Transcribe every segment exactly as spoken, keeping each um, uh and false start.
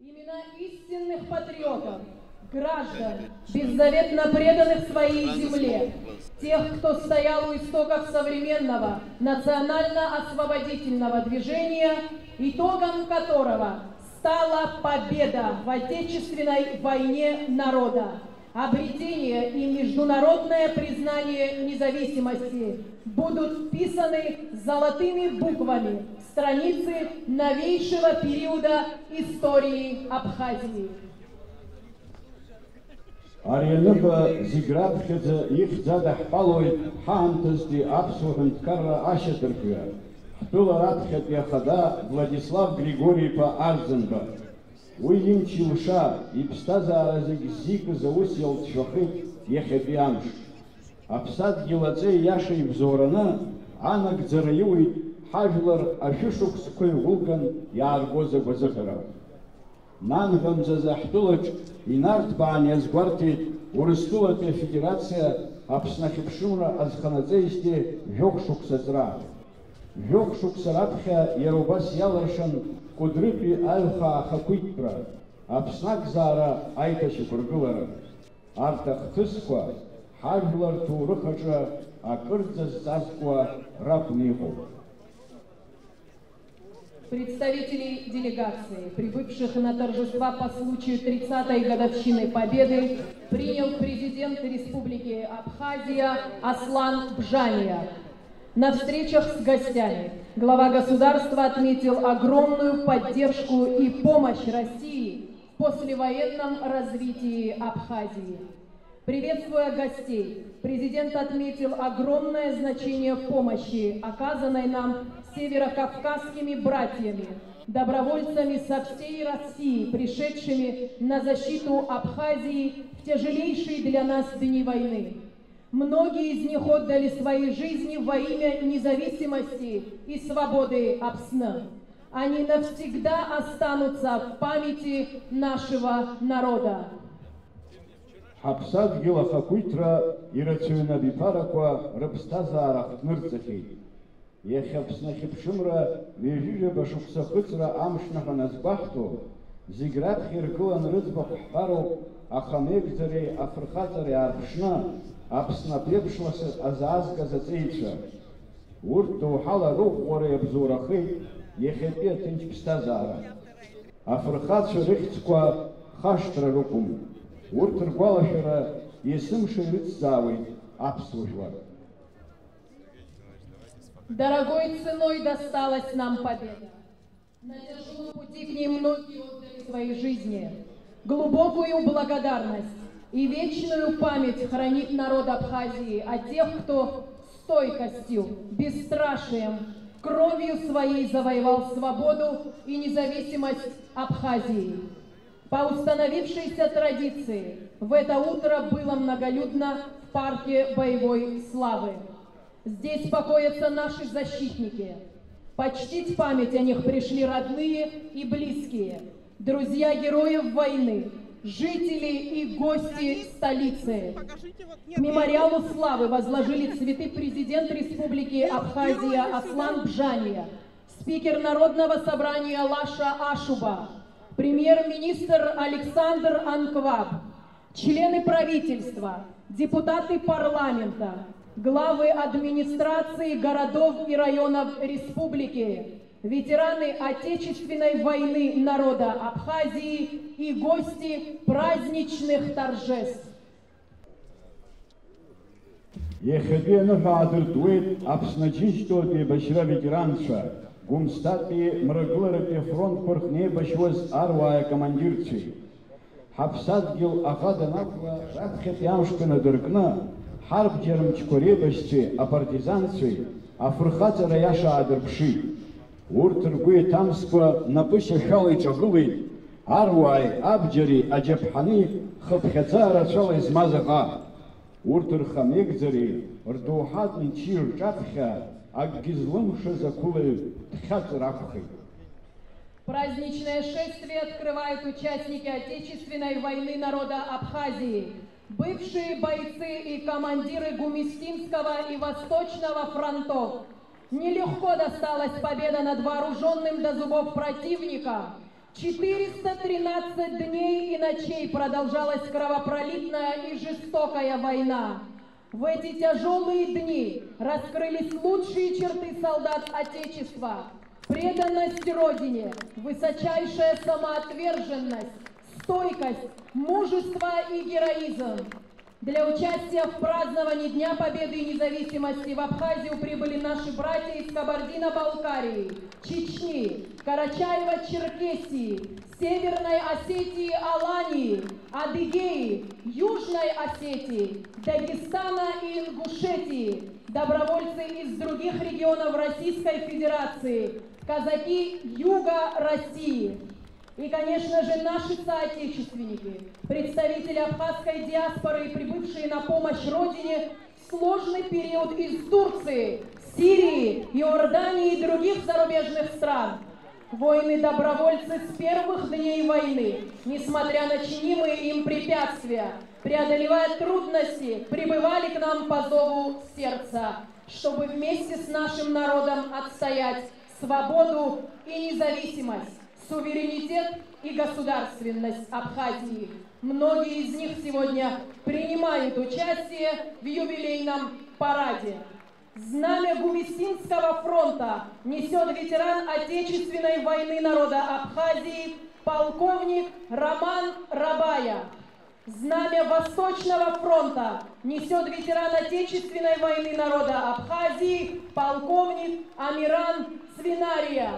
Имена истинных патриотов, граждан, беззаветно преданных своей земле, тех, кто стоял у истоков современного национально-освободительного движения, итогом которого стала победа в Отечественной войне народа, обретение и международное признание независимости, будут вписаны золотыми буквами в страницы новейшего периода истории Абхазии. Ари аныҳәа зегь раԥхьаӡа ихьӡ адаҳҳәалоит ҳаамҭазтәи аԥсуа ҳәынҭқарра ашьаҭаркҩы, ҳтәыла раԥхьатәи ахада Владислав Григори-иԥа Арӡынба. Уи имч-илша, иԥсҭазаара зегь ззикыз аус иалҵшәахеит иахьатәи амш. Аԥсадгьыл аҵеи иаша ибзоураны анагӡара иуит ҳажәлар ашәышықәсқәа иӷәылган иааргоз агәазыҳәара. Нанҳәа мзазы ҳтәылаҿ инарҭбаан иазгәарҭеит Урыстәылатәи Афедерациа Аԥсны ахьыԥшымра азханаҵеижьҭеи жәохә шықәса ҵра. Жәохә шықәса раԥхьа иара убас иалыршан Кәыдрытәи аҩхаа ахақәиҭтәра, Аԥсны акзаара аиҭашьақәыргылара. Арҭ ахҭысқәа ҳажәлар ҭоурых аҿы акырӡа зҵазкуа ракәны иҟоуп. Представителей делегации, прибывших на торжества по случаю тридцатой годовщины Победы, принял президент Республики Абхазия Аслан Бжания. На встречах с гостями глава государства отметил огромную поддержку и помощь России в послевоенном развитии Абхазии. Приветствуя гостей, президент отметил огромное значение помощи, оказанной нам северокавказскими братьями, добровольцами со всей России, пришедшими на защиту Абхазии в тяжелейшие для нас дни войны. Многие из них отдали свои жизни во имя независимости и свободы Апсны. Они навсегда останутся в памяти нашего народа. Ҳаԥсадгьыл ахақәиҭра ирацәаҩны абиԥарақәа рыԥсҭазаара хҭнырҵахьеит. Иахьа Аԥсны ахьыԥшымра ҩажәижәаба шықәса ахыҵра амшныҳәа назгәаҳҭо, зегь раԥхьа иргыланы рыӡбахә ҳҳәароуп ахамеигӡареи афырхаҵареи аарԥшны Аԥсны аԥеиԥш ласык азаазгаз аҵеицәа. Урҭ доуҳала рыӷәӷәара иабзоурахеит иахьатәи аҭынч ԥсҭазаара. Афырхацәа рыхьӡқәа хашҭра рықәым. Урҭ ргәалашәара есымша ирыцзаауеит аԥсуа жәлар. Дорогой ценой досталась нам победа. На тяжёлом пути к ней многие отдали свои жизни. Глубокую благодарность и вечную память хранит народ Абхазии о тех, кто стойкостью, бесстрашием, кровью своей завоевал свободу и независимость Абхазии. По установившейся традиции в это утро было многолюдно в парке боевой славы. Здесь покоятся наши защитники. Почтить память о них пришли родные и близкие, друзья героев войны, жители и гости столицы. К мемориалу славы возложили цветы президент Республики Абхазия Аслан Бжания, спикер Народного собрания Лаша Ашуба, премьер-министр Александр Анкваб, члены правительства, депутаты парламента, главы администрации городов и районов республики, ветераны Отечественной войны народа Абхазии и гости праздничных торжеств. Иахьатәи аныҳәа аадыртуеит Аԥсны Аџьынџьтәылатә еибашьра аветеранцәа, Гәымсҭатәи мрагыларатәи афронтқәа рҟны еибашьуаз аруаа акомандирцәеи. Ҳаԥсадгьыл аӷа данақәла, раԥхьатәи амшқәа инадыркны, ҳарбџьармчқәа реибашьцәеи апартизанцәеи афырхаҵара иаша аадырԥшит. Урҭ ргәы иҭамскәа напышьашәала иҿагылеит аруааи абџьари аџьаԥҳани хыԥхьаӡа рацәала измаз аӷа. Урҭ рхамеигӡареи рдоуҳатә мчи рҿаԥхьа акгьы злымшаз ақәылаҩ дхьаҵыр акәхеит. Праздничное шествие открывают участники Отечественной войны народа Абхазии, бывшие бойцы и командиры Гумистинского и Восточного фронтов. Нелегко досталась победа над вооружённым до зубов противником, Четыреста тринадцать дней и ночей продолжалась кровопролитная и жестокая война. В эти тяжелые дни раскрылись лучшие черты солдат Отечества: преданность Родине, высочайшая самоотверженность, стойкость, мужество и героизм. Для участия в праздновании Дня Победы и независимости в Абхазию прибыли наши братья из Кабардино-Балкарии, Чечни, Карачаево-Черкесии, Северной Осетии, Алании, Адыгеи, Южной Осетии, Дагестана и Ингушетии, добровольцы из других регионов Российской Федерации, казаки Юга России. И, конечно же, наши соотечественники, представители абхазской диаспоры и прибывшие на помощь Родине в сложный период из Турции, Сирии, Иордании и других зарубежных стран. Воины-добровольцы с первых дней войны, несмотря на чинимые им препятствия, преодолевая трудности, прибывали к нам по зову сердца, чтобы вместе с нашим народом отстоять свободу и независимость, суверенитет и государственность Абхазии. Многие из них сегодня принимают участие в юбилейном параде. Знамя Гумисинского фронта несёт ветеран Отечественной войны народа Абхазии полковник Роман Рабая. Знамя Восточного фронта несёт ветеран Отечественной войны народа Абхазии полковник Амиран Цвинария.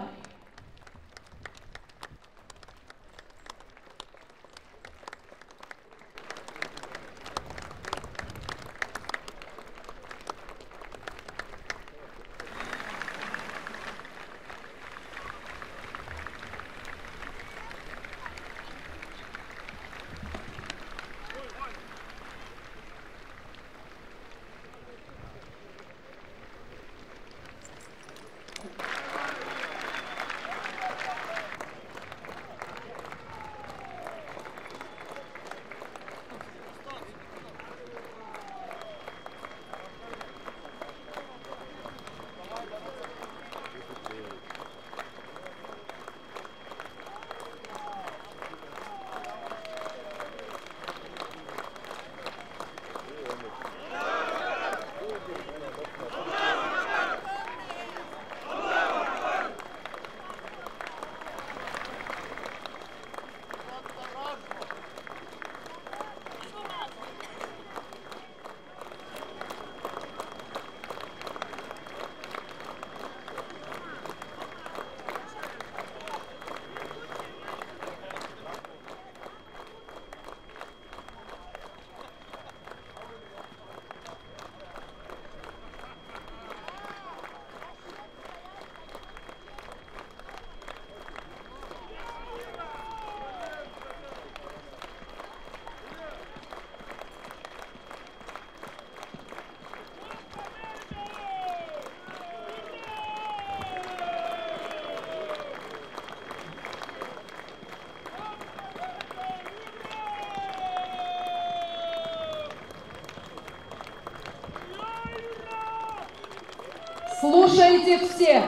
Слушайте все!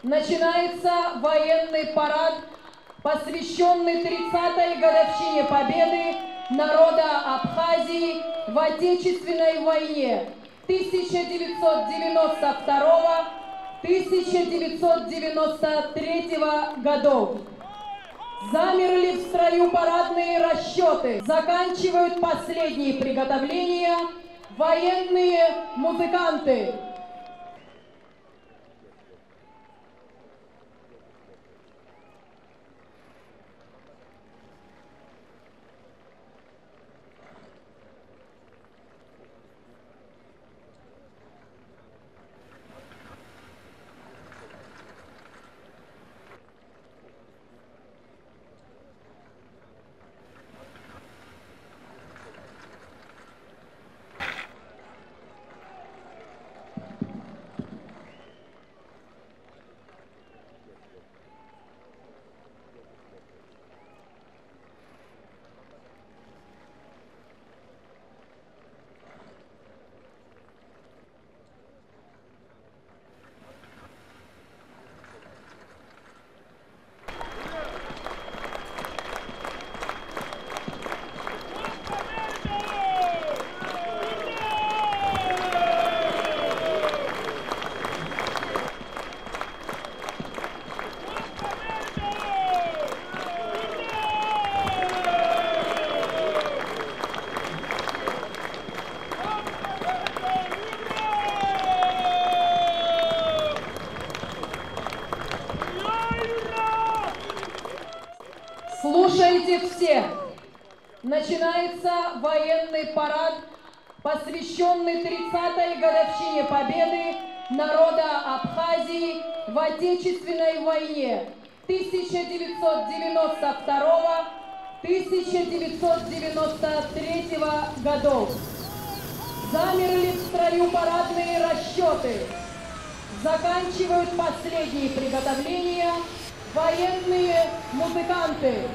Начинается военный парад, посвящённый тридцатой годовщине победы народа Абхазии в Отечественной войне тысяча девятьсот девяносто второго — тысяча девятьсот девяносто третьего годов. Замерли в строю парадные расчёты. Заканчивают последние приготовления военные музыканты. Слушайте все! Начинается военный парад, посвящённый тридцатой годовщине победы народа Абхазии в Отечественной войне тысяча девятьсот девяносто второго, тысяча девятьсот девяносто третьего годов. Замерли в строю парадные расчёты. Заканчивают последние приготовления военные музыканты.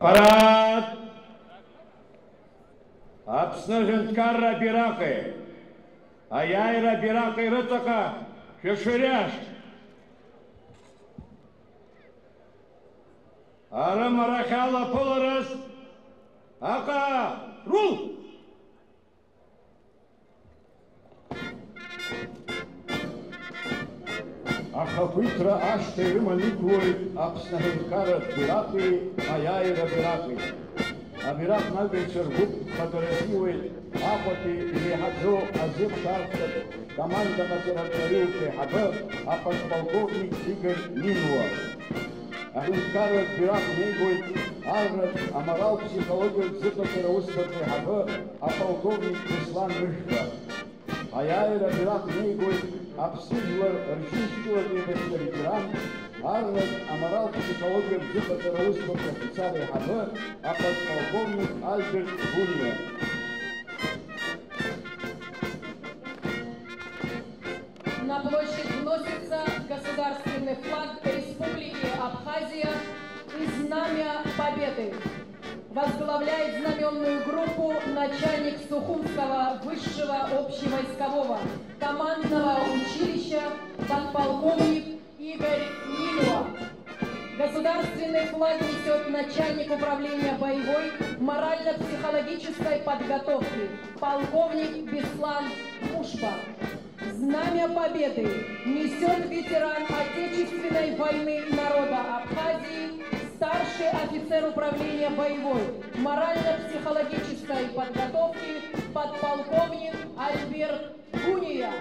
Парад! Аԥсны аҳәынҭқарра абираҟи, аиааира абираҟи рыҵаҟа шәышәыриашт! Арымарахь алаԥылараз аҟаа рул! Ахақәиҭра ашҭа ирыманы иқәлоит Аԥсны аҳәынҭқарратә бираҟи аиааира бираҟи. Абираҟ нагыҩцәа ргәыԥ хадара азиуеит Аҟәатәи иреиҳаӡоу азеиԥш архатә командаҟаҵаратә ҵараиурҭа аиҳабы аподполковник Игорь Нинуа. Аҳәынҭқарратә бираҟ неигоит арратә аморал-ԥсихологиатә зыҟаҵара аусбарҭа аиҳабы аполковник Беслан Мышәба. Аиааира абираҟ неигоит Аԥсны жәлар рџьынџьтәылатә еибашьра аветеран, арратә аморал-ԥсихологиатә зыҟаҵара аусбарҭа афицар аиҳабы аподполковник Альберт Гуниа. На площадь вносится государственный флаг Республики Абхазия и Знамя Победы. Возглавляет знамённую группу начальник Сухумского высшего общевойскового командного училища подполковник Игорь Нинуа. Государственный флаг несёт начальник управления боевой морально-психологической подготовки полковник Беслан Мушба. Знамя Победы несёт ветеран Отечественной войны народа Абхазии, старший офицер управления боевой морально-психологической подготовки подполковник Альберт Гуния.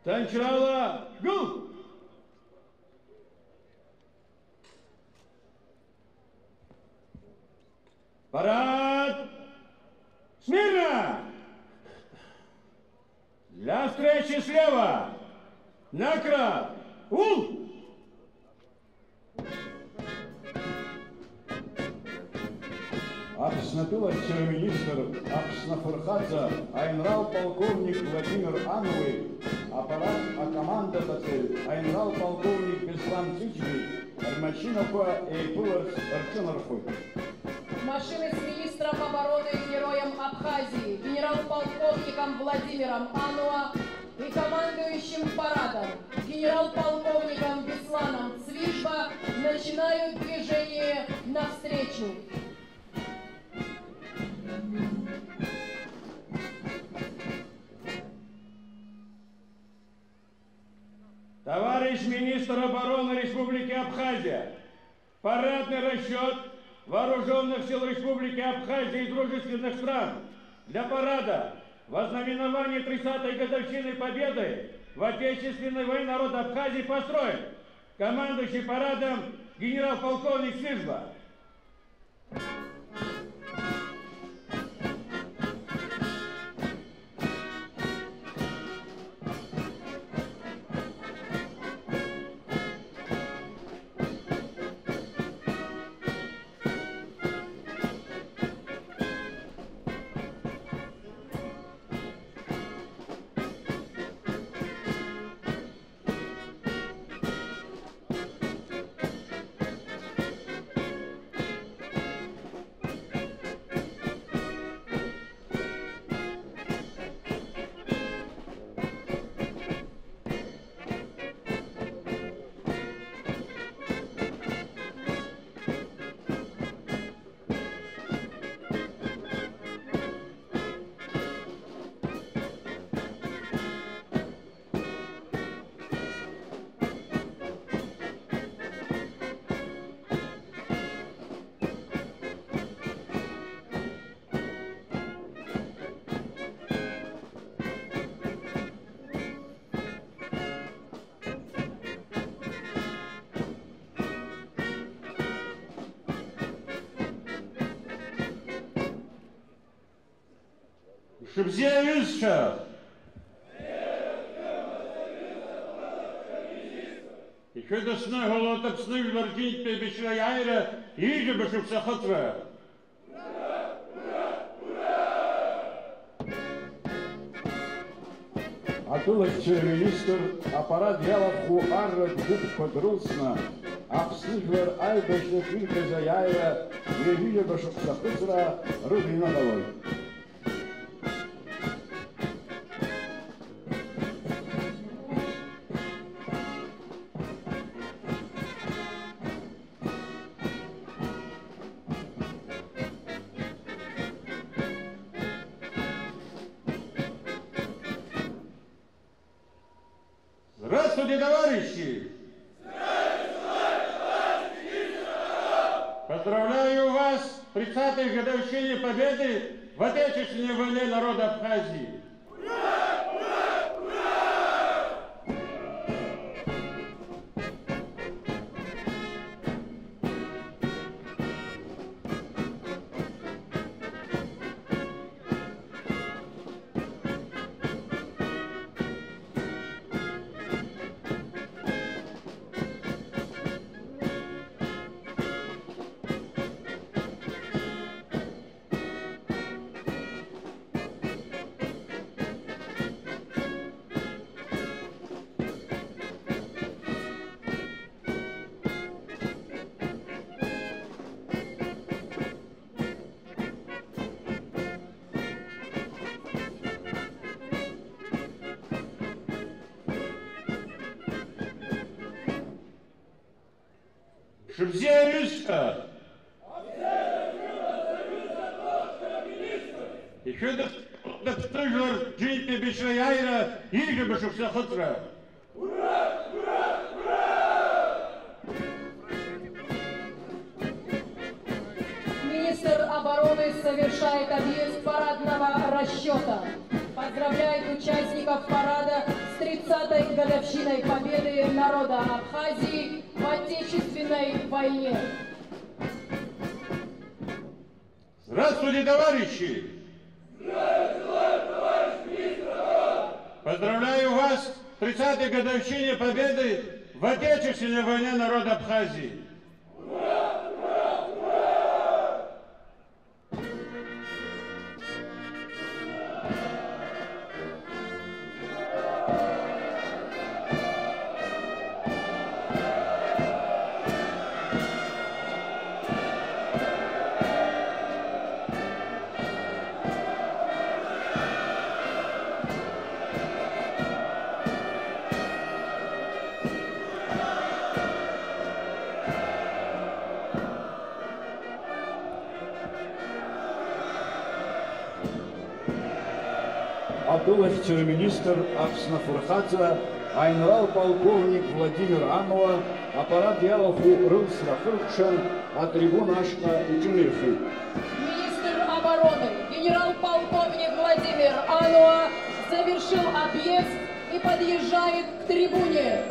Ҭынчрала шәгыл! Парад! Смирно! Для встречи слева! Накра! Ул! Аԥснатәылахьчара министр, Аԥсны афырхаҵа, аинрал-полковник Владимир Ануеи апарад акомандаҟаҵаҩ, аинрал-полковник Беслан Ҵәыџьбеи рмашьынақәа еиԥыларц рҿынархоит. Машины с министром обороны и Героем Абхазии, генерал-полковником Владимиром Ануа и командующим парадом, генерал-полковником Бесланом Цвижба начинают движение навстречу. Товарищ министр обороны Республики Абхазия, парадный расчёт Вооружённых сил Республики Абхазия и дружественных стран для парада в ознаменование тридцатой годовщины Победы в Отечественной войне народа Абхазии построен командующий парадом генерал-полковник Сыжба. Мшыбзиа аҩызцәа! Ишәыдысныҳәалоит Аԥсны жәлар рџьынџьтәи еибашьра аиааира ҩажәижәаба шықәса ахыҵра! Атәылахьчара министр апарад иалахәу арратә гәыԥқәа дрылсны, Аԥсны жәлар аибашьраҿы иргаз аиааира ҩажәижәаба шықәса ахыҵра рыдиныҳәалоит. Здравствуйте, товарищи! Поздравляю вас с тридцатой годовщиной Победы в Отечественной войне народа Абхазии! Шыбзиа аҩызцәа! Ишәыдысныҳәалоит Аԥсны жәлар рџьынџьтәи еибашьра аиааира ҩажәижәаба шықәса ахыҵра! Министр обороны совершает объезд парадного расчёта. Поздравляет участников парада с тридцатой годовщиной Победы народа Абхазии в Отечественной войне. Здравствуйте, товарищи! Поздравляю вас с тридцатой годовщиной Победы в Отечественной войне народа Абхазии! Атәылахьчара министр Аԥсны афырхаҵа Аинрал полковник Владимир Ануа апарад иалахәу рылсра ахыркәшан атрибуна ашҟа иҿынеихеит. Министр обороны генерал-полковник Владимир Ануа завершил объезд и подъезжает к трибуне.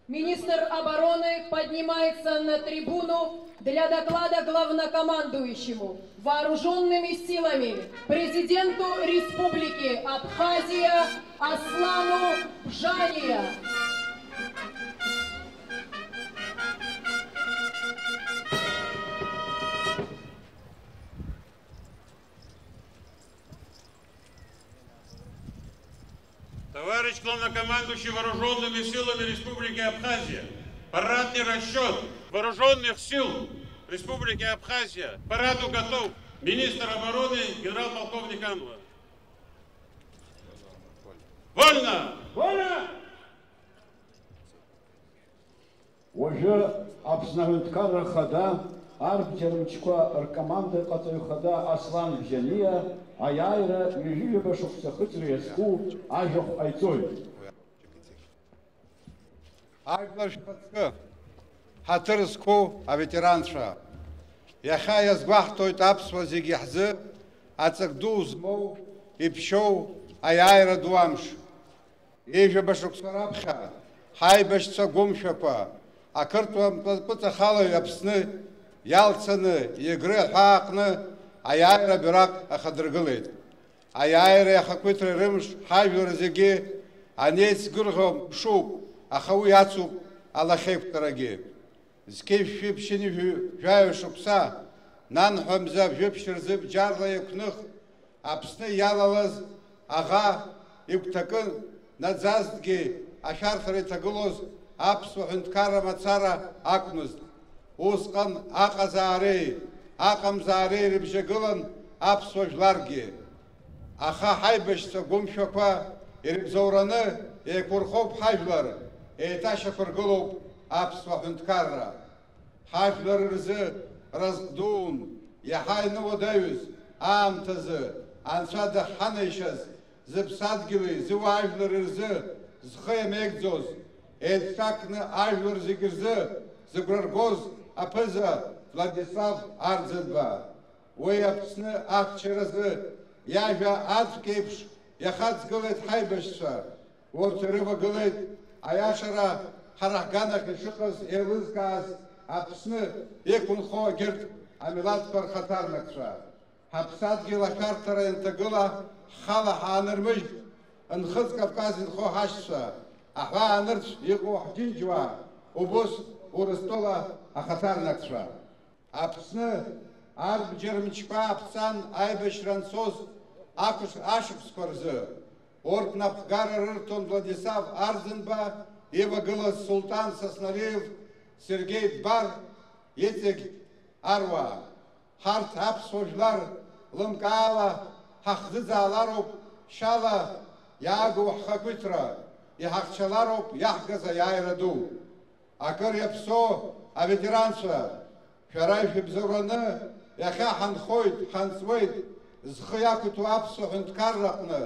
Министр обороны поднимается на трибуну для доклада главнокомандующему вооружёнными силами, президенту Республики Абхазия Аслану Бжания. Товарищ главнокомандующий вооружёнными силами Республики Абхазия, парадный расчёт вооружённых сил Республики Абхазия к параду готов. Министр обороны генерал-полковник Ануа. Вольно! Вольно! Уажәы Аԥсны Аҳәынҭқарра Ахада арбџьар мчқәа ркомандаҟаҵаҩ хада Аслан Бжьаниа аиааира ҩажәижәаба шықәса ахыҵра иазку ажәахә ҟаиҵоит. Ажәлар шәхаҵкы, ҳаҭыр зқәу аветеранцәа, иахьа иазгәаҳҭоит аԥсуа зегьы ҳзы аҵак ду змоу, иԥшьоу аиааира ду амш. Ҩажәаба шықәса раԥхьа ҳаибашьцәа гәымшәақәа, ақырҭуа мпыҵахалаҩ Аԥсны иалцаны Егры аҳәаа аҟны аиааира бираҟ ахадыргылеит. Аиааиреи ахақәиҭреи рымш ҳажәлар зегьы анеицгәырӷьо мшуп, аха уи ацуп алахьеиқәҵарагьы. Зқьи жәшәи ԥшьынҩажәи жәаҩа шықәса, нанҳәа мза жәиԥшь рзы бџьарла иақәных, Аԥсны иалалаз аӷа игәҭакы наӡазҭгьы ашәарҭара иҭагылоз аԥсуа ҳәынҭқарра мацара акәмызт. Усҟан аҟазаареи аҟамзаареи ирыбжьагылан аԥсуа жәларгьы. Аха ҳаибашьцәа гәымшәақәа ирыбзоураны еиқәырхоуп ҳажәлар, еиҭашьақәыргылоуп аԥсуа ҳәынҭқарра. Ҳажәлар рзы разҟ дуун, иаҳа иныуадаҩыз аамҭазы Анцәа дахьҳанеишьаз, зыԥсадгьыли зыуаажәлари рзы зхы иамеигӡоз, еицҿакны ажәлар зегьы рзы зыгәра ргоз аԥыза Владислав Арӡынба. Уи Аԥсны ахьчаразы иажәа аҵәк еиԥш иахаҵгылеит ҳаибашьцәа. Урҭ ирывагылеит аиашара ҳара ҳганахь ишыҟаз еилызкааз Аԥсны иқәынхо егьырҭ амилаҭқәа рхаҭарнакцәа. Ҳаԥсадгьыл ашәарҭара ианҭагыла, ҳхала ҳаанырмыжьт, Нхыҵ Кавказ инхо ҳашьцәа, аҳәаа нырцә иҟоу ҳџьынџьуаа, убыс Урыстәыла ахаҭарнакцәа. Аԥсны арбџьар мчқәа аԥҵан аибашьра анцоз ақәыш-, ашықәсқәа рзы. Урҭ напхгара рырҭон Владислав Арӡынба ивагылаз Султан Сасналиев, Сергеи Дбар иҵегь аруаа. Ҳарҭ аԥсуа жәлар лымкаала ҳахӡыӡаалароуп шьала иаагоу ҳхақәиҭра, иҳахьчалароуп иаҳгаз аиааира ду. Акыр иаԥсоу аветеранцәа, шәара ишәыбзоураны иахьа ҳанхоит, ҳанҵуеит, зхы иақәиҭу аԥсуа ҳәынҭқарраҟны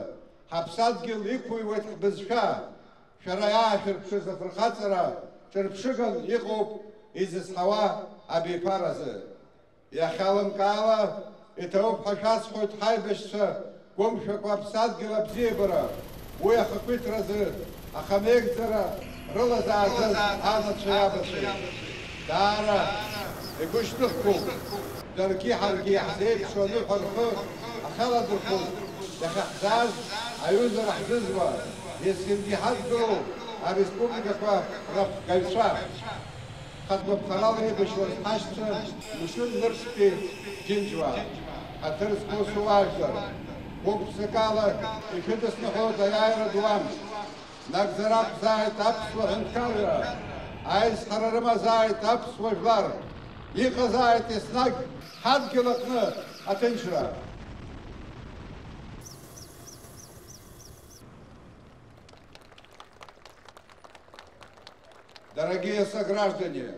ҳаԥсадгьыл иқәыҩуеит ҳбызшәа. Шәара иаашәырԥшыз афырхаҵара ҿырԥшыган иҟоуп изызҳауа абиԥаразы. Иахьа лымкаала иҭабуп ҳәа шәасҳәоит ҳаибашьцәа гәымшәақәа аԥсадгьыл абзиабара, уи ахақәиҭразы ахамеигӡара рылазааӡаз анацәеи абацәеи. Даара игәышьҭыхгоуп, даргьы ҳаргьы иаҳзеиԥшу аныҳәа рхы ахьаладырхәыз иахьаҳзааз аҩызара ҳзызуа, есқьынгьы иҳадгылоу ареспубликақәа рахәгаҩцәа. Хатәгәаԥхарала еибашьуаз ҳашьцәа мшын нырцәтәи џьынџьуаа, ҳаҭыр зқәу суаажәлар, гәык-ԥсыкала ишәыдысныҳәоит аиааира ду амш. Нагӡара ақәзааит аԥсуа ҳәынҭқарра, аизҳара рымазааит аԥсуа жәлар, иҟазааит еснагь ҳадгьыл аҟны аҭынчра. Дорогие сограждане,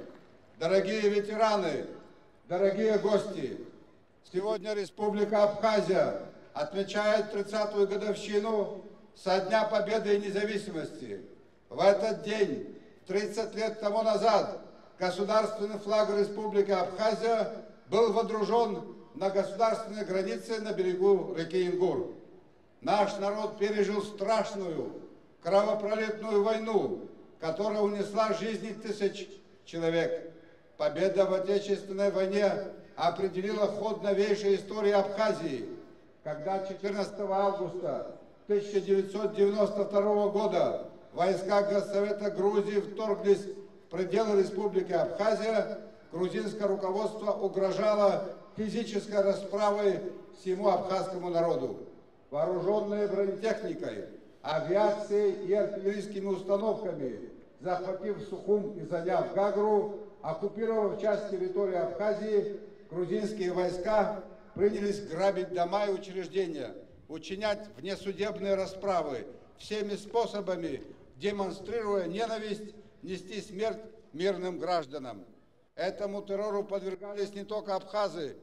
дорогие ветераны, дорогие гости! Сегодня Республика Абхазия отмечает тридцатую годовщину со Дня Победы и Независимости. В этот день, тридцать лет тому назад, государственный флаг Республики Абхазия был водружен на государственной границе на берегу реки Ингур. Наш народ пережил страшную, кровопролитную войну, которая унесла жизни тысяч человек. Победа в Отечественной войне определила ход новейшей истории Абхазии, когда четырнадцатого августа тысяча девятьсот девяносто второго года войска Госсовета Грузии вторглись в пределы Республики Абхазия, грузинское руководство угрожало физической расправой всему абхазскому народу. Вооружённые бронетехникой, авиацией и артиллерийскими установками, захватив Сухум и заняв Гагру, оккупировав часть территории Абхазии, грузинские войска принялись грабить дома и учреждения, учинять внесудебные расправы, всеми способами демонстрируя ненависть, нести смерть мирным гражданам. Этому террору подвергались не только абхазы,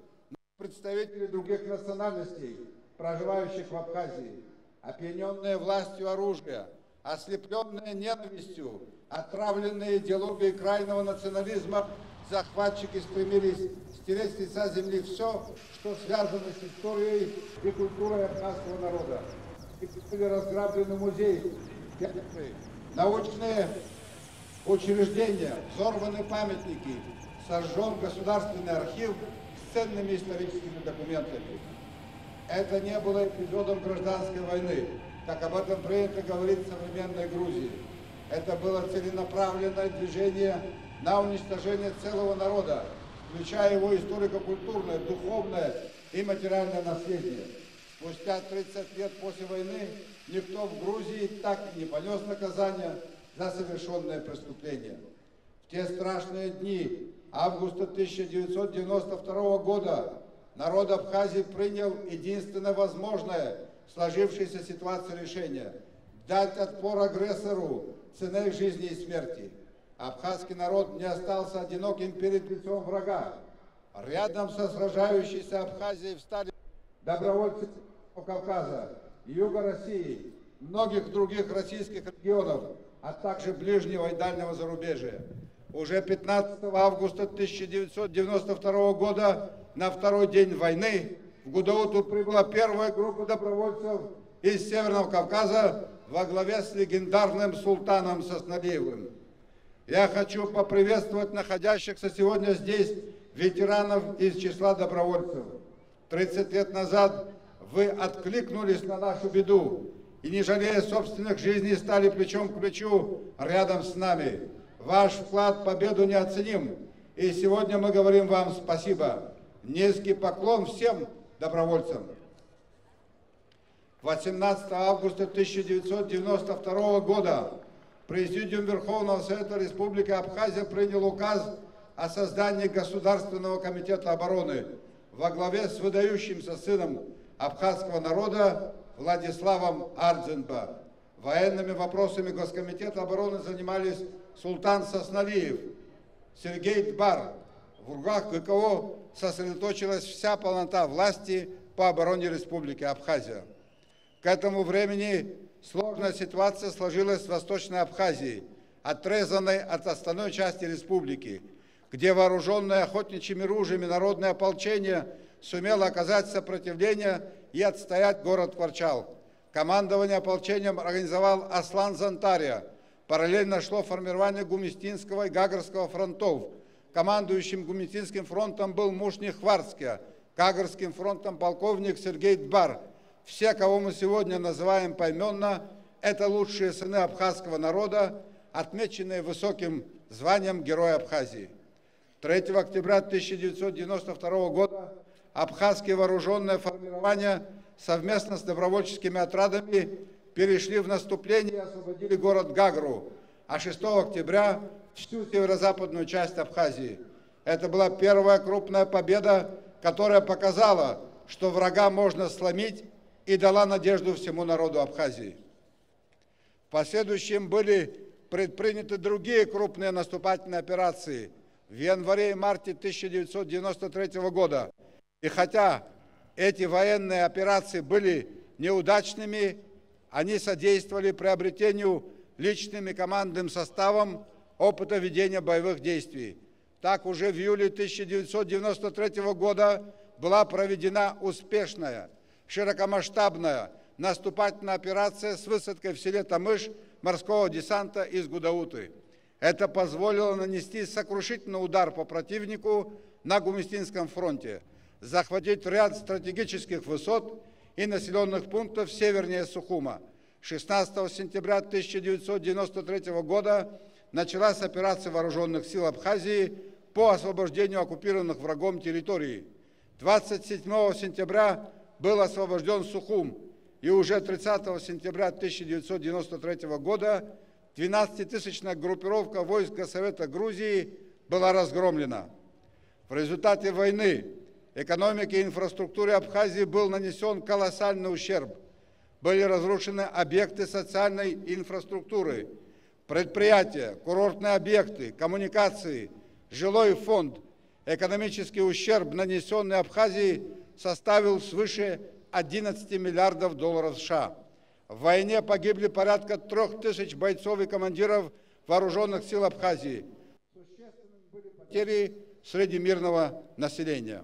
представители других национальностей, проживающих в Абхазии, опьянённые властью оружия, ослеплённые ненавистью, отравленные идеологией крайнего национализма, захватчики стремились стереть с лица земли всё, что связано с историей и культурой абхазского народа. И были разграблены музеи, театры, научные учреждения, взорваны памятники, сожжён государственный архив с ценными историческими документами. Это не было эпизодом гражданской войны, как об этом принято говорить в современной Грузии. Это было целенаправленное движение на уничтожение целого народа, включая его историко-культурное, духовное и материальное наследие. Спустя тридцать лет после войны никто в Грузии так и не понёс наказание за совершённое преступление. В те страшные дни августа тысяча девятьсот девяносто второго года народ Абхазии принял единственно возможное в сложившейся ситуации решение: дать отпор агрессору ценой жизни и смерти. Абхазский народ не остался одиноким перед лицом врага. Рядом со сражающейся Абхазией встали добровольцы Кавказа, Юга России, многих других российских регионов, а также ближнего и дальнего зарубежья. Уже пятнадцатого августа тысяча девятьсот девяносто второго года, на второй день войны, в Гудауду прибыла первая группа добровольцев из Северного Кавказа во главе с легендарным султаном Сосналиевым. Я хочу поприветствовать находящихся сегодня здесь ветеранов из числа добровольцев. Тридцать лет назад вы откликнулись на нашу беду и, не жалея собственных жизней, стали плечом к плечу рядом с нами. Ваш вклад в победу неоценим, и сегодня мы говорим вам спасибо. Низкий поклон всем добровольцам. Восемнадцатого августа тысяча девятьсот девяносто второго года Президиум Верховного Совета Республики Абхазия принял указ о создании Государственного комитета обороны во главе с выдающимся сыном абхазского народа Владиславом Ардзинба. Военными вопросами Госкомитета обороны занимались султан Сосналиев, Сергей Дбар. В руках Г К О сосредоточилась вся полнота власти по обороне Республики Абхазия. К этому времени сложная ситуация сложилась в Восточной Абхазии, отрезанной от остальной части республики, где вооружённое охотничьими ружьями народное ополчение сумело оказать сопротивление и отстоять город Кварчал. Командование ополчением организовал Аслан Зантария. Параллельно шло формирование Гумистинского и Гагрского фронтов. Командующим Гумистинским фронтом был муж Нехварския, Гагрским фронтом полковник Сергей Дбар. Все, кого мы сегодня называем поименно, это лучшие сыны абхазского народа, отмеченные высоким званием Героя Абхазии. Третьего октября тысяча девятьсот девяносто второго года абхазские вооружённые формирования совместно с добровольческими отрядами перешли в наступление и освободили город Гагру, а шестого октября всю северо-западную часть Абхазии. Это была первая крупная победа, которая показала, что врага можно сломить, и дала надежду всему народу Абхазии. В последующем были предприняты другие крупные наступательные операции в январе и марте тысяча девятьсот девяносто третьего года. И хотя эти военные операции были неудачными, они содействовали приобретению личным и командным составом опыта ведения боевых действий. Так, уже в июле тысяча девятьсот девяносто третьего года была проведена успешная, широкомасштабная наступательная операция с высадкой в селе Тамыш морского десанта из Гудауты. Это позволило нанести сокрушительный удар по противнику на Гумистинском фронте, захватить ряд стратегических высот и населенных пунктов севернее Сухума. Шестнадцатого сентября тысяча девятьсот девяносто третьего года началась операция вооружённых сил Абхазии по освобождению оккупированных врагом территорий. Двадцать седьмого сентября был освобождён Сухум, и уже тридцатого сентября тысяча девятьсот девяносто третьего года двенадцатитысячная группировка войск Госсовета Грузии была разгромлена. В результате войны экономике и инфраструктуре Абхазии был нанесён колоссальный ущерб. Были разрушены объекты социальной инфраструктуры, предприятия, курортные объекты, коммуникации, жилой фонд. Экономический ущерб, нанесённый Абхазии, составил свыше одиннадцати миллиардов долларов С Ш А. В войне погибли порядка трёх тысяч бойцов и командиров вооружённых сил Абхазии. Существенными были потери среди мирного населения.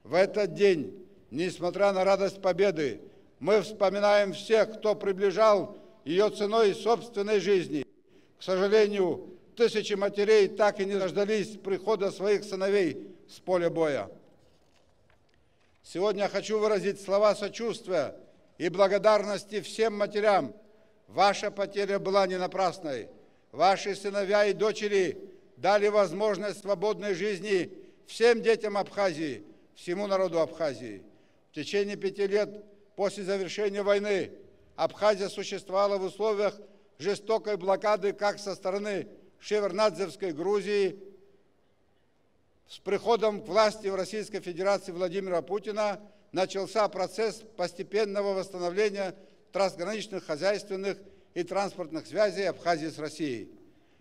В этот день, несмотря на радость победы, мы вспоминаем всех, кто приближал её ценой собственной жизни. К сожалению, тысячи матерей так и не дождались прихода своих сыновей с поля боя. Сегодня я хочу выразить слова сочувствия и благодарности всем матерям. Ваша потеря была не напрасной. Ваши сыновья и дочери дали возможность свободной жизни всем детям Абхазии, всему народу Абхазии. В течение пяти лет после завершения войны Абхазия существовала в условиях жестокой блокады как со стороны Шеварднадзевской Грузии. С приходом к власти в Российской Федерации Владимира Путина начался процесс постепенного восстановления трансграничных хозяйственных и транспортных связей Абхазии с Россией.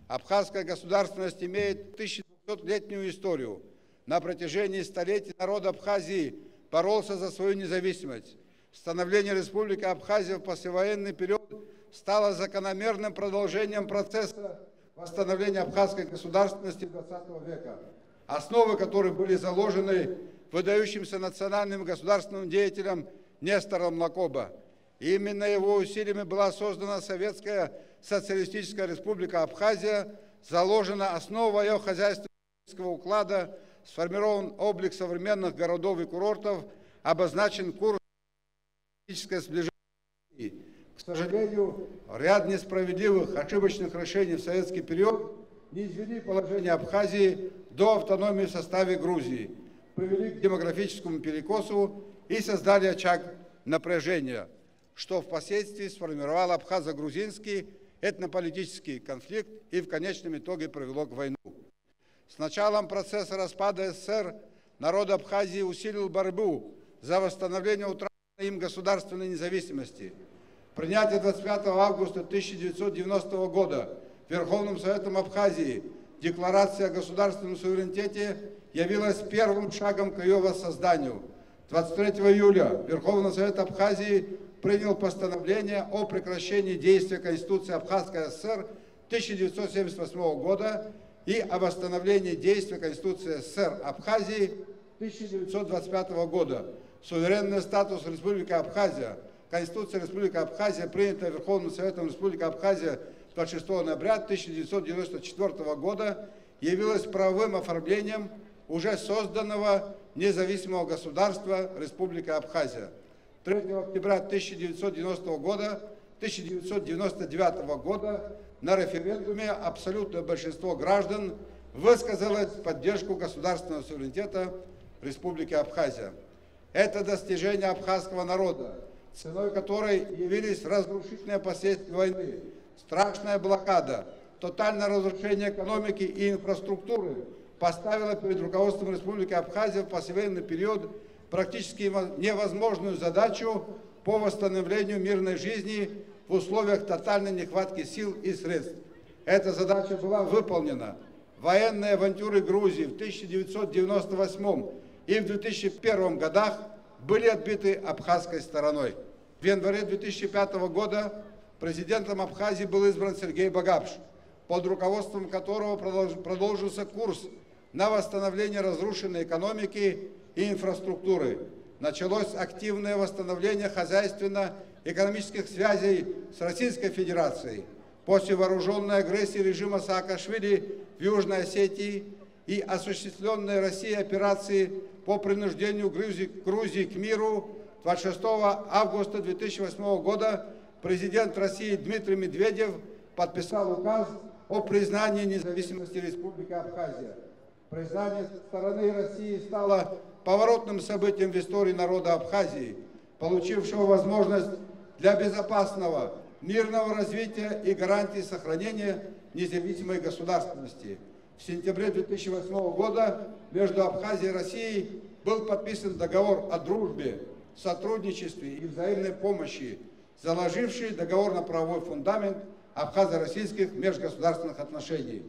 Абхазская государственность имеет тысяча двухсотлетнюю историю. На протяжении столетий народ Абхазии боролся за свою независимость. Становление Республики Абхазия в послевоенный период стало закономерным продолжением процесса восстановления абхазской государственности двадцатого века, основы которой были заложены выдающимся национальным и государственным деятелем Нестором Лакоба. Именно его усилиями была создана Советская Социалистическая Республика Абхазия, заложена основа её хозяйственного уклада, сформирован облик современных городов и курортов, обозначен курс политическое сближение. К сожалению, ряд несправедливых, ошибочных решений в советский период не извели положение Абхазии до автономии в составе Грузии, привели к демографическому перекосу и создали очаг напряжения, что впоследствии сформировало абхазо-грузинский этнополитический конфликт и в конечном итоге привело к войну. С началом процесса распада С С С Р народ Абхазии усилил борьбу за восстановление утраченной им государственной независимости. Принятие двадцать пятого августа тысяча девятьсот девяностого года Верховным Советом Абхазии Декларации о государственном суверенитете явилось первым шагом к её воссозданию. Двадцать третьего июля Верховный Совет Абхазии принял постановление о прекращении действия Конституции Абхазской С С Р тысяча девятьсот семьдесят восьмого года и о восстановлении действия Конституции С С Р Абхазии тысяча девятьсот двадцать пятого года. Суверенный статус Республики Абхазия, Конституция Республики Абхазия, принятая Верховным Советом Республики Абхазия двадцать шестого ноября тысяча девятьсот девяносто четвёртого года, явилась правовым оформлением уже созданного независимого государства Республика Абхазия. Третьего октября тысяча девятьсот девяностого года, тысяча девятьсот девяносто девятого года на референдуме абсолютное большинство граждан высказалось в поддержку государственного суверенитета Республики Абхазия. Это достижение абхазского народа, ценой которой явились разрушительные последствия войны, страшная блокада, тотальное разрушение экономики и инфраструктуры поставило перед руководством Республики Абхазия в послевоенный период практически во-, невозможную задачу по восстановлению мирной жизни в условиях тотальной нехватки сил и средств. Эта задача была выполнена. Военные авантюры Грузии в тысяча девятьсот девяносто восьмом и в две тысячи первом годах были отбиты абхазской стороной. В январе две тысячи пятого года президентом Абхазии был избран Сергей Багапш, под руководством которого продолж- продолжился курс на восстановление разрушенной экономики и инфраструктуры. Началось активное восстановление хозяйственно-экономических связей с Российской Федерацией. После вооружённой агрессии режима Саакашвили в Южной Осетии и осуществлённой Россией операции по принуждению Грузии, Грузии к миру двадцать шестого августа две тысячи восьмого года президент России Дмитрий Медведев подписал указ о признании независимости Республики Абхазия. Признание со стороны России стало поворотным событием в истории народа Абхазии, получившего возможность для безопасного, мирного развития и гарантии сохранения независимой государственности. В сентябре две тысячи восьмого года между Абхазией и Россией был подписан договор о дружбе, сотрудничестве и взаимной помощи, заложивший договорно-правовой фундамент абхазо-российских межгосударственных отношений.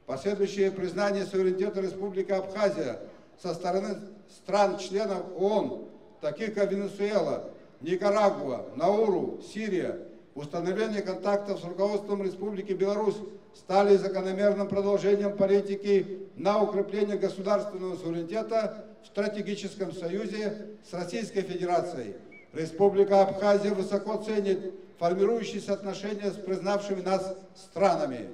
Последующее признание суверенитета Республики Абхазия со стороны стран-членов ООН, таких как Венесуэла, Никарагуа, Науру, Сирия, установление контактов с руководством Республики Беларусь стали закономерным продолжением политики на укрепление государственного суверенитета в стратегическом союзе с Российской Федерацией. Республика Абхазия высоко ценит формирующиеся отношения с признавшими нас странами.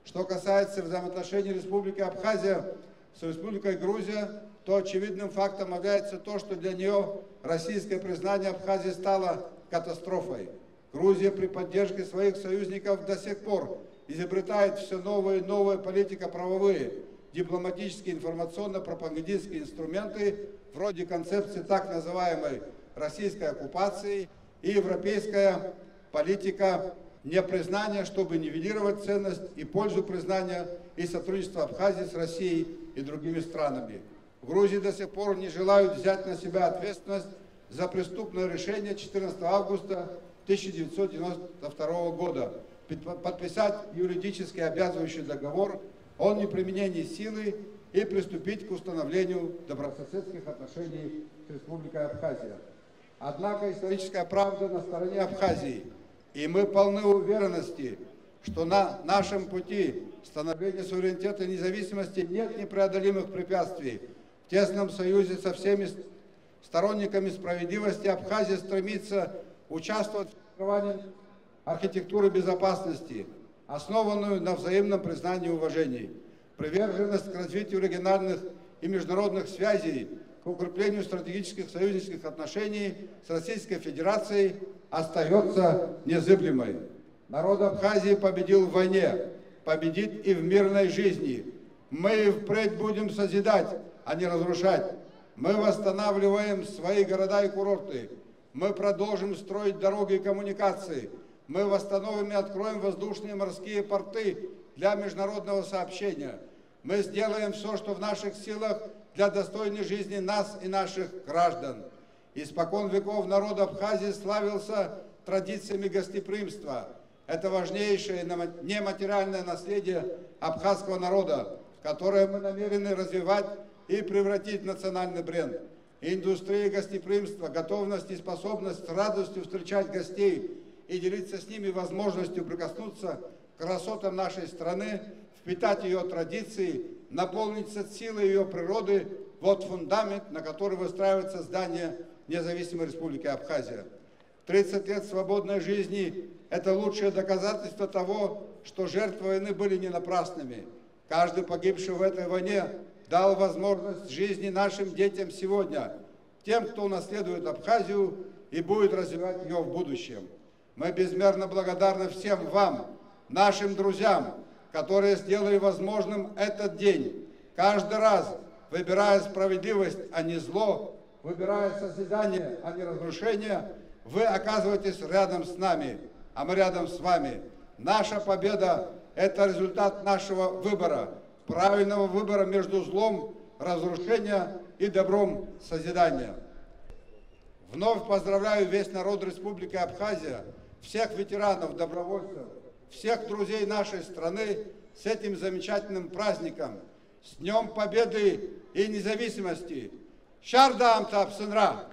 Что касается взаимоотношений Республики Абхазия с Республикой Грузия, то очевидным фактом является то, что для неё российское признание Абхазии стало катастрофой. Грузия при поддержке своих союзников до сих пор изобретает всё новые и новые политико-правовые, дипломатические, информационно-пропагандистские инструменты, вроде концепции так называемой российской оккупации и европейская политика непризнания, чтобы нивелировать ценность и пользу признания и сотрудничества Абхазии с Россией и другими странами. В Грузии до сих пор не желают взять на себя ответственность за преступное решение четырнадцатого августа тысяча девятьсот девяносто второго года подписать юридически обязывающий договор о неприменении силы и приступить к установлению добрососедских отношений с Республикой Абхазия. Однако историческая правда на стороне Абхазии, и мы полны уверенности, что на нашем пути становления суверенитета и независимости нет непреодолимых препятствий. В тесном союзе со всеми сторонниками справедливости Абхазия стремится участвовать в формировании архитектуры безопасности, основанную на взаимном признании и уважении. Приверженность к развитию региональных и международных связей, к укреплению стратегических союзнических отношений с Российской Федерацией остаётся незыблемой. Народ Абхазии победил в войне, победит и в мирной жизни. Мы и впредь будем созидать, а не разрушать. Мы восстанавливаем свои города и курорты. Мы продолжим строить дороги и коммуникации. Мы восстановим и откроем воздушные и морские порты для международного сообщения. Мы сделаем всё, что в наших силах для достойной жизни нас и наших граждан. Испокон веков народ Абхазии славился традициями гостеприимства. Это важнейшее нема-, нематериальное наследие абхазского народа, которое мы намерены развивать и превратить в национальный бренд. Индустрия гостеприимства, готовность и способность с радостью встречать гостей и делиться с ними возможностью прикоснуться к красотам нашей страны, впитать её традиции, наполниться силой её природы — вот фундамент, на который выстраивается здание Независимой Республики Абхазия. Тридцать лет свободной жизни — это лучшее доказательство того, что жертвы войны были не напрасными. Каждый погибший в этой войне дал возможность жизни нашим детям сегодня, тем, кто унаследует Абхазию и будет развивать её в будущем. Мы безмерно благодарны всем вам, нашим друзьям, которые сделали возможным этот день, каждый раз выбирая справедливость, а не зло, выбирая созидание, а не разрушение, вы оказываетесь рядом с нами, а мы рядом с вами. Наша победа — это результат нашего выбора, правильного выбора между злом, разрушения, и добром, созидания. Вновь поздравляю весь народ Республики Абхазия, всех ветеранов, добровольцев, Всех друзей нашей страны с этим замечательным праздником, с Днём Победы и Независимости! Шьардаамҭа Аԥсынра!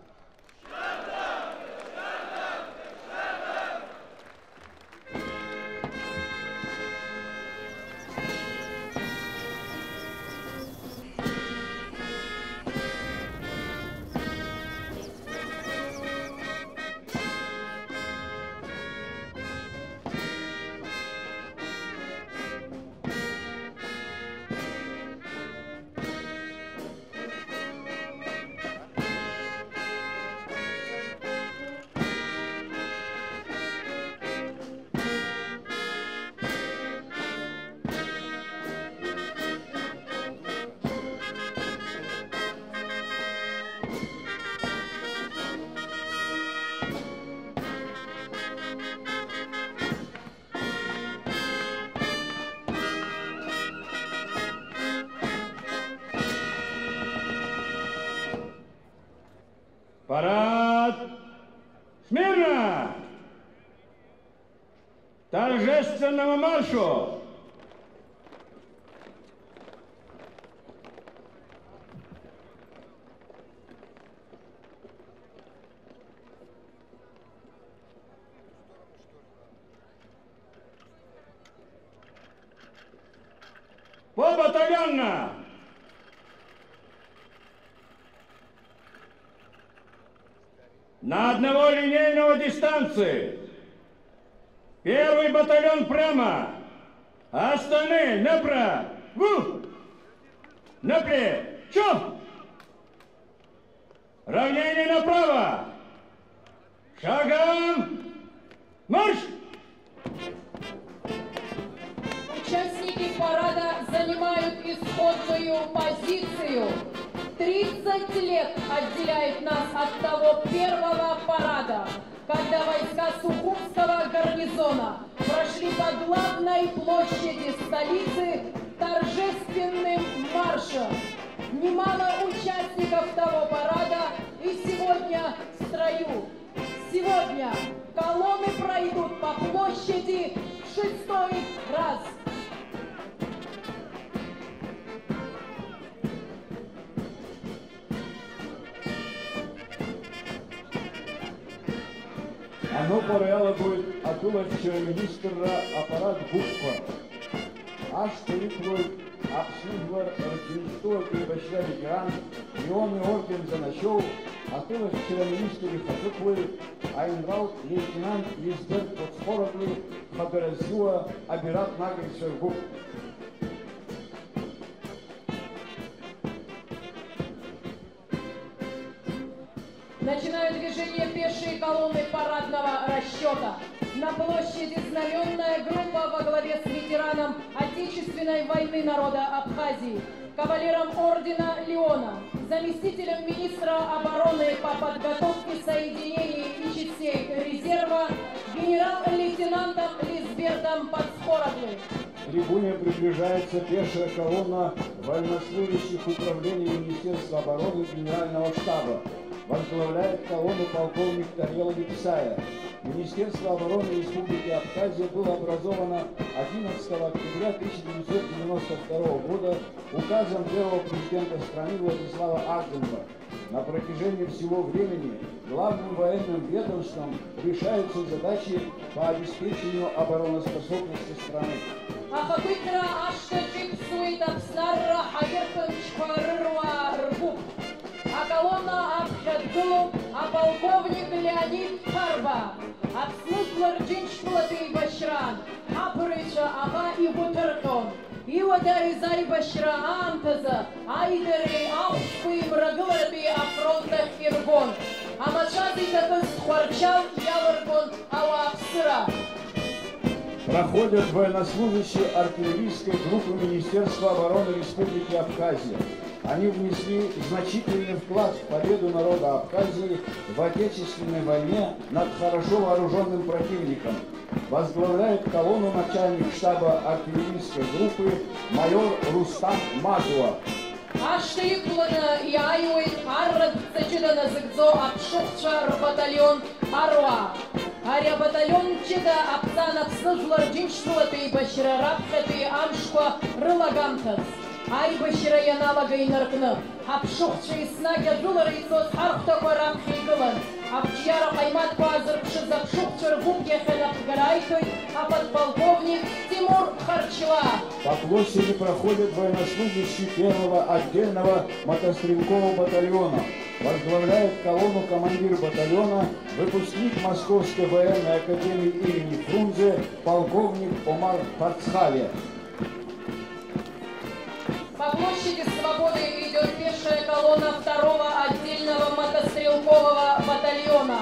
Парад! Смирно! Торжественному маршу! Побатальонно! На одного линейного дистанции. Первый батальон прямо. Остальные направо. Напрямик. Чё? Равнение направо. Шагом марш! Участники парада занимают исходную позицию. Тридцать лет отделяет нас от того первого парада, когда войска Сухумского гарнизона прошли по главной площади столицы торжественным маршем. Немало участников того парада и сегодня в строю. Сегодня колонны пройдут по площади в шестой раз. Анопара иалагоит атәылахьчара министрра аппарат гәыԥқәа. Ашҭа иқәлоит Аԥсны жәлар Рџьынџьтәылатә еибашьра аветеран, Леон иорден занашьоу, атәылахьчара аминистр ихаҿықәлеи, аинрал леитенант Лизбет Коцхоратәи хадара ззиуа абираҟ нагыҩцәа ргәыԥ. Начинают движение пешие колонны парадного расчёта. На площади знаменная группа во главе с ветераном Отечественной войны народа Абхазии, кавалером ордена Леона, заместителем министра обороны по подготовке соединений и частей резерва, генерал-лейтенантом Лизбертом Подскороглы. Трибуне приближается пешая колонна военнослужащих Управления Министерства обороны Генерального штаба. Возглавляет колонну полковник Тарел Липсая. Министерство обороны Республики Абхазия было образовано одиннадцатого октября тысяча девятьсот девяносто второго года указом первого президента страны Владислава Агынба. На протяжении всего времени главным военным ведомством решаются задачи по обеспечению обороноспособности страны. Ахақәиҭра ашҭаҿ иԥсуеит Аԥсны арра ҳаирҭынчқәа рыруаа ргәыԥ. Аколонна аԥхьа дгылоуп аполковник Леонид Ԥарба. Аԥсны жәлар Џьынџьтәылатәи еибашьраан ҳаԥырҩцәа аӷа игәы ҭырҟьон. Иуадаҩыз аибашьра аамҭазы аидареи ахәшәқәеи Мрагыларатәи афронт ахь иргон. Амацәаз иҭакыз Тҟәарчал иалыргон ауааԥсыра. Проходят военнослужащие артиллерийской группы Министерства обороны Республики Абхазия. Они внесли значительный вклад в победу народа Абхазии в Отечественной войне над хорошо вооружённым противником. Возглавляет колонну начальник штаба артиллерийской группы майор Рустам Мазуа. Ашҭа иқәланы иааиуеит арратә ҵаҷыда назыгӡо аԥшыхәцәа рбаталион аруаа. Ари абаталион ҷыда Аԥсны Аԥсны жәлар Џьынџьтәылатәи еибашьра раԥхьатәи амшқәа рылагамҭаз, аибашьра ианалага инаркны, ҳаԥшыхәцәа еснагь ажәылара ицоз ҳархәҭақәа раԥхьа игылан. Ақәҿиара ҟаимаҭқәа аазырԥшыз аԥшыхәцәа ргәыԥ иахьа напхгара аиҭоит аподполковник Тимур Харчлаа. По площади проходят военнослужащие первого отдельного мотострелкового батальона. Возглавляет колонну командир батальона, выпускник Московской военной академии имени Фрунзе, полковник Омар Пацхалия. По площади Свободы идёт пешая колонна второго отдельного мотострелкового батальона.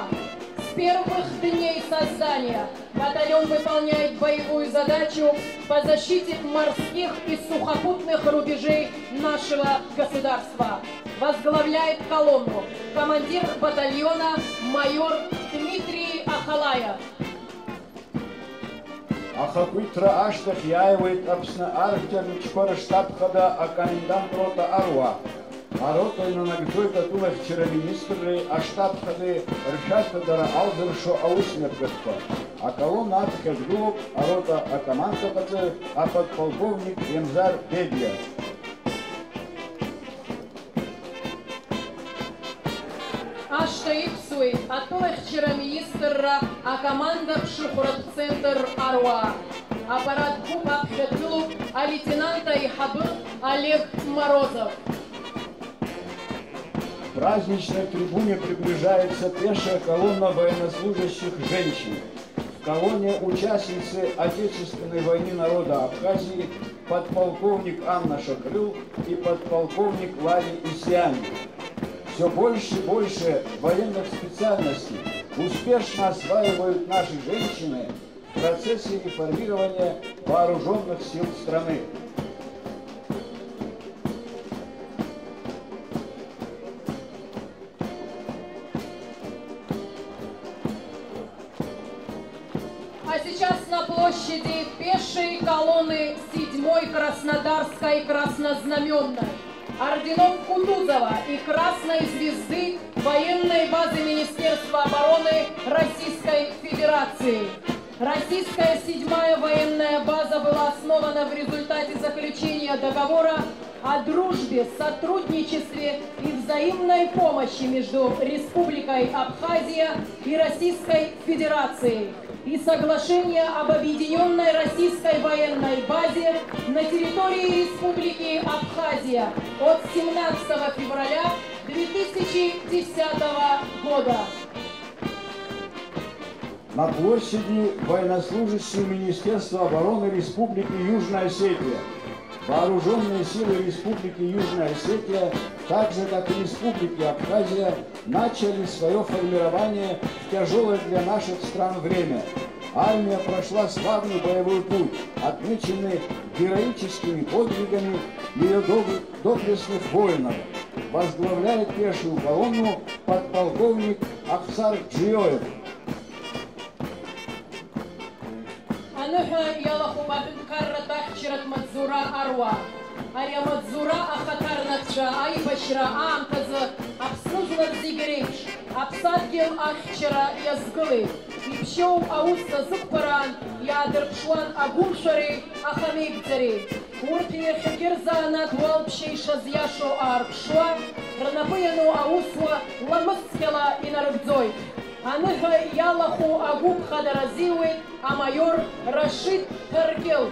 С первых дней создания батальон выполняет боевую задачу по защите морских и сухопутных рубежей нашего государства. Возглавляет колонну командир батальона майор Дмитрий Ахалаев. Ахақәиҭра ашьҭахь иааиуеит Аԥсны архьча мчқәа рыштаб хада акомендант рота аруаа. Арота инанагӡоит атәылахьчара министрреи аштаб хадеи ршәарҭадара алзыршо аусмҩаԥгатәқәа. Аколонна аԥхьа дгылоуп арота акомандаҟаҵаҩ аподполковник Емзар Бедиа. Ашҭа иқәсуеит атәылахьчара министрра акоманда ԥшыхәратә центр аруаа. Аппарат гәыԥ аԥхьа дгылоуп алеитенант аиҳабы Олег Морозов. Праздничной трибуне приближается пешая колонна военнослужащих женщин. В колонне участницы Отечественной войны народа Абхазии, подполковник Анна Шакрыл и подполковник Лари Исиани. Все больше и больше военных специальностей успешно осваивают наши женщины в процессе реформирования вооружённых сил страны. А сейчас на площади пешие колонны седьмой Краснодарской краснознаменной, орденов Кутузова и Красной Звезды военной базы Министерства обороны Российской Федерации. Российская седьмая военная база была основана в результате заключения договора о дружбе, сотрудничестве и взаимной помощи между Республикой Абхазия и Российской Федерацией и соглашение об объединённой российской военной базе на территории Республики Абхазия от семнадцатого февраля две тысячи десятого года. На площади военнослужащие Министерства обороны Республики Южная Осетия. Вооружённые силы Республики Южная Осетия, так же как и Республики Абхазия, начали своё формирование в тяжёлое для наших стран время. Армия прошла славный боевой путь, отмеченный героическими подвигами её доб-, доблестных воинов. Возглавляет пешую колонну подполковник Ахсар Джиоев. Аныҳәа иалахәуп аҳәынҭқарратә ахьчаратә маҵзура аруаа. Ари амаҵзура ахаҭарнакцәа аибашьра аамҭазы Аԥсны жәлар зегьы реиԥш аԥсадгьыл ахьчара иазгылеит. Иԥшьоу аус азықәԥараан иаадырԥшуан агәымшәареи ахамеигӡареи. Урҭ иахьагьы рзанааҭ уалԥшьа ишазиашоу аарԥшуа, рнапы иану аусуа ламысцәгьала инарыгӡоит. Аныҳәа иалахәу агәыԥ хадара азиуеит амаиор Рашид Ҭаркьыл.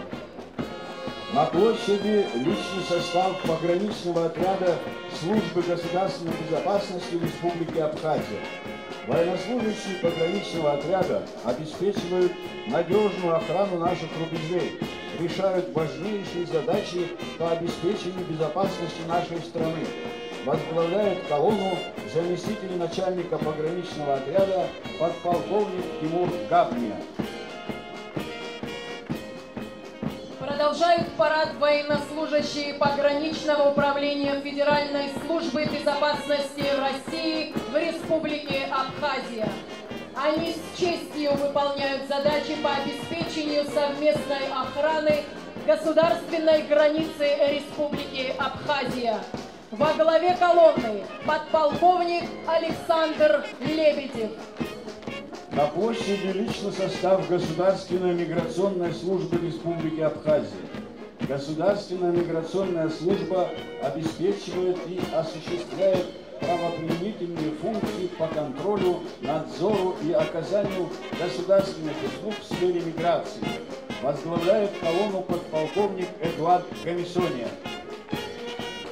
На площади личный состав пограничного отряда Службы государственной безопасности Республики Абхазия. Военнослужащие пограничного отряда обеспечивают надёжную охрану наших рубежей, решают важнейшие задачи по обеспечению безопасности нашей страны. Возглавляет колонну заместитель начальника пограничного отряда подполковник Тимур Габния. Продолжают парад военнослужащие пограничного управления Федеральной службы безопасности России в Республике Абхазия. Они с честью выполняют задачи по обеспечению совместной охраны государственной границы Республики Абхазия. Во главе колонны подполковник Александр Лебедев. На площади личный состав Государственной миграционной службы Республики Абхазия. Государственная миграционная служба обеспечивает и осуществляет правоприменительные функции по контролю, надзору и оказанию государственных услуг в сфере миграции. Возглавляет колонну подполковник Эдуард Комиссония.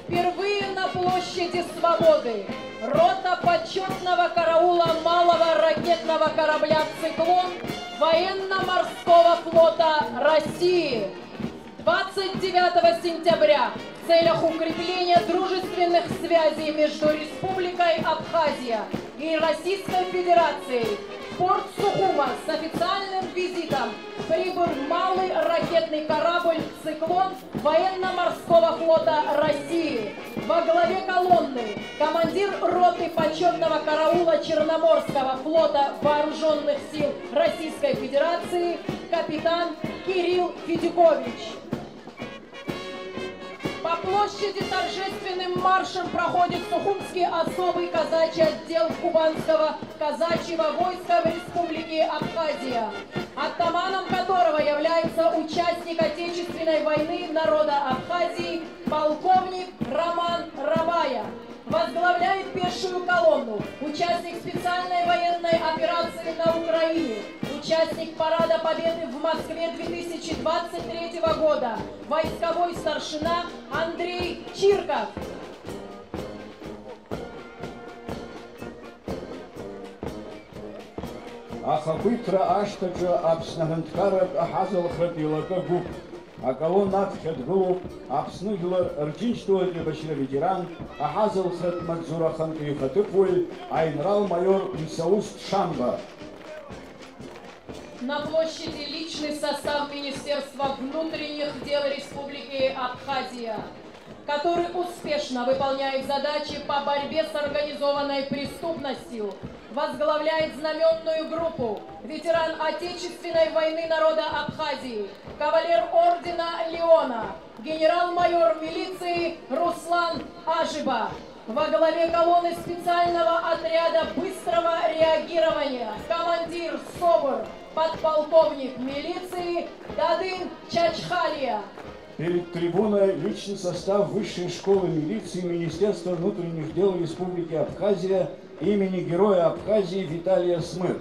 Впервые на площади Свободы рота почётного караула малого ракетного корабля «Циклон» военно-морского флота России. Двадцать девятого сентября в целях укрепления дружественных связей между Республикой Абхазия и Российской Федерацией в порт Сухума с официальным визитом прибыл малый ракетный корабль «Циклон» военно-морского флота России. Во главе колонны командир роты почётного караула Черноморского флота Вооружённых сил Российской Федерации капитан Кирилл Федюкович. По площади торжественным маршем проходит Сухумский особый казачий отдел Кубанского казачьего войска в Республике Абхазия, атаманом которого является участник Отечественной войны народа Абхазии полковник Роман Рабая. Возглавляет пешую колонну участник специальной военной операции на Украине, участник Парада Победы в Москве две тысячи двадцать третьего года, войсковой старшина Андрей Чирков. Ахақәиҭра ашҭаҿы Аԥсны аҳәынҭқарратә аҳазалхратә еилакы гәыԥ. Аколонна аԥхьа дгылоуп Аԥсны Жәлар Рџьынџьтәылатә еибашьра ветеран, аҳазалхратә маҵзура ахантәаҩы ихаҭыԥуаҩ, аинрал-маиор Мсаусҭ Шамба. На площади личный состав Министерства внутренних дел Республики Абхазия, который успешно выполняет задачи по борьбе с организованной преступностью, возглавляет знаменную группу, ветеран Отечественной войны народа Абхазии, кавалер ордена Леона, генерал-майор милиции Руслан Ажиба. Во главе колонны специального отряда быстрого реагирования командир СОБР, подполковник милиции Дадын Чачхалия. Перед трибуной личный состав Высшей школы милиции Министерства внутренних дел Республики Абхазия имени Героя Абхазии Виталия Смы.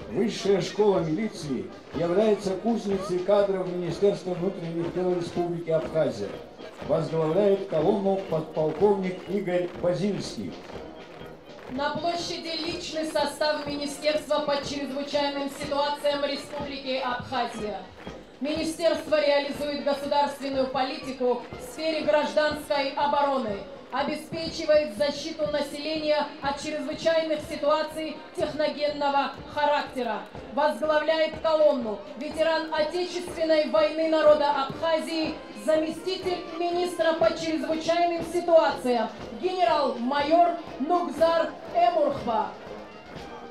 Высшая школа милиции является кузницей кадров Министерства внутренних дел Республики Абхазия. Возглавляет колонну подполковник Игорь Базильский. На площади личный состав Министерства по чрезвычайным ситуациям Республики Абхазия. Министерство реализует государственную политику в сфере гражданской обороны, обеспечивает защиту населения от чрезвычайных ситуаций техногенного характера. Возглавляет колонну ветеран Отечественной войны народа Абхазии, заместитель министра по чрезвычайным ситуациям, генерал-майор Нугзар Эмурхба.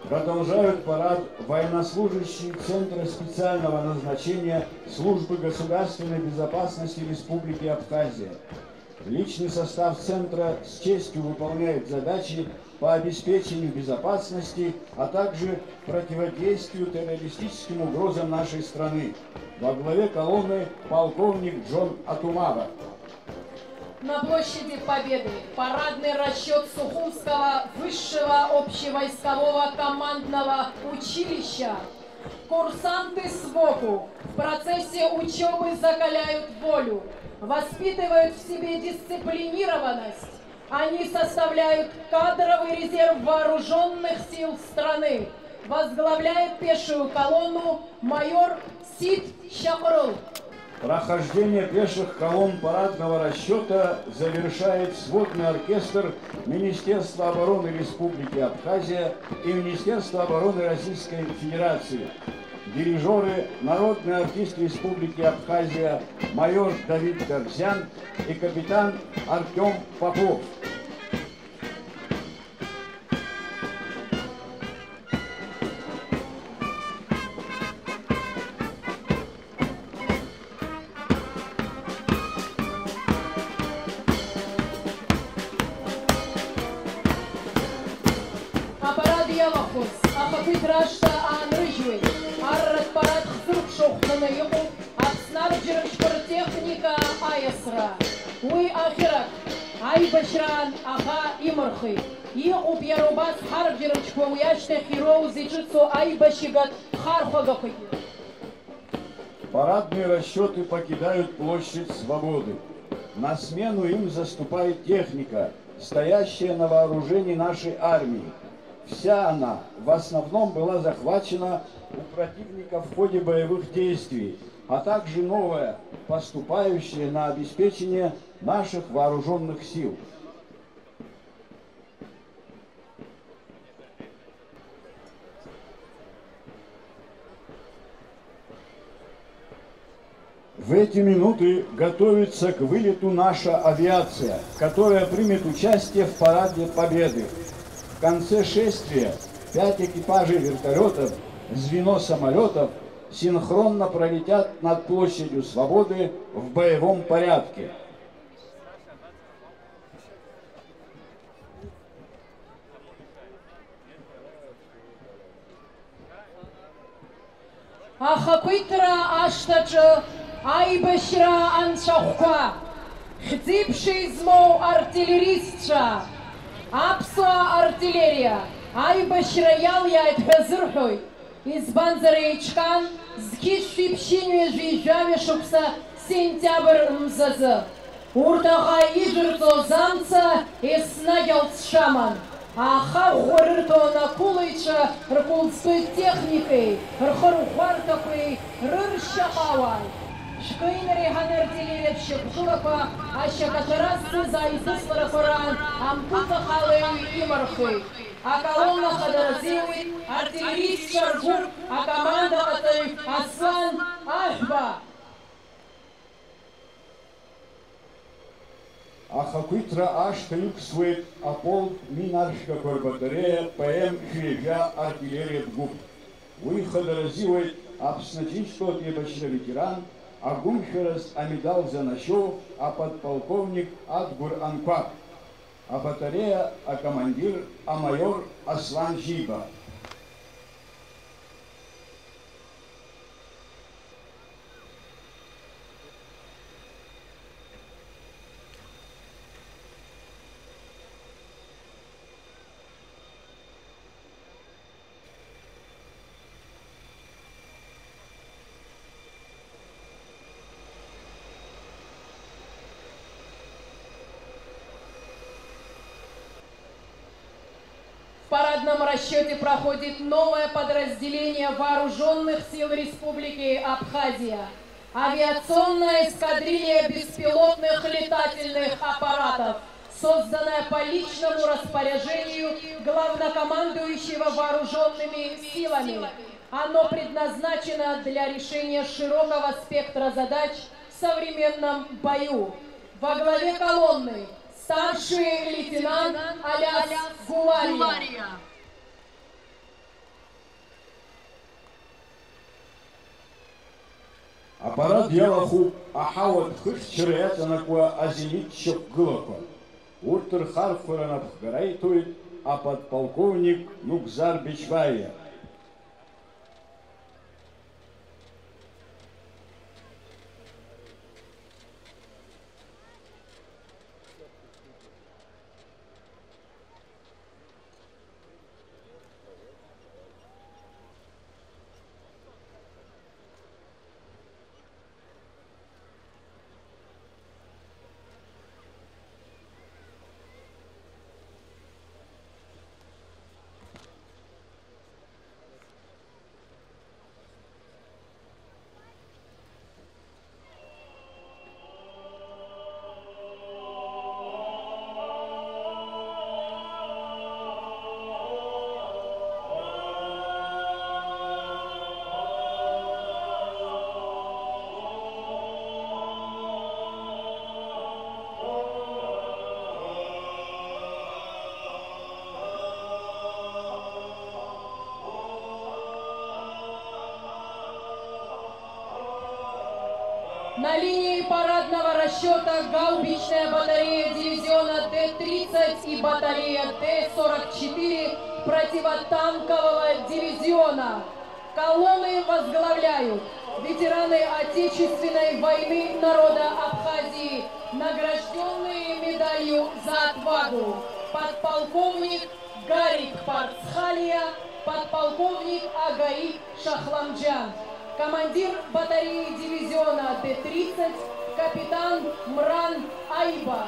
Продолжают парад военнослужащие Центра специального назначения Службы государственной безопасности Республики Абхазия. Личный состав Центра с честью выполняет задачи по обеспечению безопасности, а также противодействию террористическим угрозам нашей страны. Во главе колонны полковник Джон Атумава. На площади Победы парадный расчёт Сухумского высшего общевойскового командного училища. Курсанты СВОКУ в процессе учёбы закаляют волю, воспитывают в себе дисциплинированность. Они составляют кадровый резерв вооружённых сил страны. Возглавляет пешую колонну майор Сид Шакрул. Прохождение пеших колонн парадного расчёта завершает сводный оркестр Министерства обороны Республики Абхазия и Министерства обороны Российской Федерации. Дирижёры — народный артист Республики Абхазия майор Давид Гарзян и капитан Артём Попов. Апарад иалахәыз ахақәиҭра ашҭа Иҟоуп Аԥсны абџьармчқәа ртехника аиасра. Уи ахьырак аибашьраан аӷа имырхит. Иҟоуп иара убас ҳабџьармчқәа уи ашьҭахь ироуз иҿыцу аибашьыгатә хархәагақәагьы. Парадные расчёты покидают площадь Свободы. На смену им заступает техника, стоящая на вооружении нашей армии. Вся она в основном была захвачена у противника в ходе боевых действий, а также новая, поступающая на обеспечение наших вооружённых сил. В эти минуты готовится к вылету наша авиация, которая примет участие в Параде Победы. В конце шествия пять экипажей вертолётов, звено самолётов синхронно пролетят над площадью Свободы в боевом порядке. Ахақәиҭра ашҭаҿы аибашьра анцәахәқәа, хьӡи-ԥшеи змоу артиллеристцәа, аԥсуа артиллериа аибашьра иалиааит ҳәа азырҳәоит. Избанзар, еиҿкаан, зқьышәи ԥшьынҩажәи жәаҩа шықәса сентиабр мзазы. Урҭ аӷа ижәырҵоз амца еснагь алҵшаман. Аха ӷәӷәа рырҭон ақәылаҩцәа ркәылӡтәы техникеи, рхырӷәӷәарҭақәеи, рыршьаҟауааи. Шәкы инареиҳаны артиллериатә шьақәгылақәа ашьакаҭәара зцыз аидысларақәа раан ампылк ахала имырхит. Аколонна хадара азиуеит артиллеристцәа ргәыԥ акомандаҟаҵаҩ Аслан Аҳәба. Ахақәиҭра ашҭа иқәсуеит аполк минаршәгақәа рбатареиа П М шәи ҩажәа артиллериатә гәыԥ. Уи хадара азиуеит Аԥсны Аџьынџьтәылатә еибашьра аветеран, агәымшәараз амедал занашьоу аподполковник Адгәыр Анқәаб. Абатареиа акомандир амаиор Аслан Жьиба. В парадном расчёте проходит новое подразделение Вооружённых сил Республики Абхазия. Авиационная эскадрилья беспилотных летательных аппаратов, созданная по личному распоряжению главнокомандующего вооружёнными силами. Оно предназначено для решения широкого спектра задач в современном бою. Во главе колонны старший лейтенант Алиас Гулария. Апарад иалахәуп аҳауатә хыхьчара иаҵанакуа азенит шьақәгылақәа. Урҭ рхархәара анапхгара иҭоит аподполковник Нугзар Бечваиа. На линии парадного расчёта гаубичная батарея дивизиона Д тридцать и батарея Д сорок четыре противотанкового дивизиона. Колонны возглавляют Ветераны Отечественной войны народа Абхазии, награждённые медалью «За отвагу»: подполковник Гарик Парцхалия, подполковник Агаи Шахламджан, командир батареи дивизиона Д тридцать, капитан Мран Айба.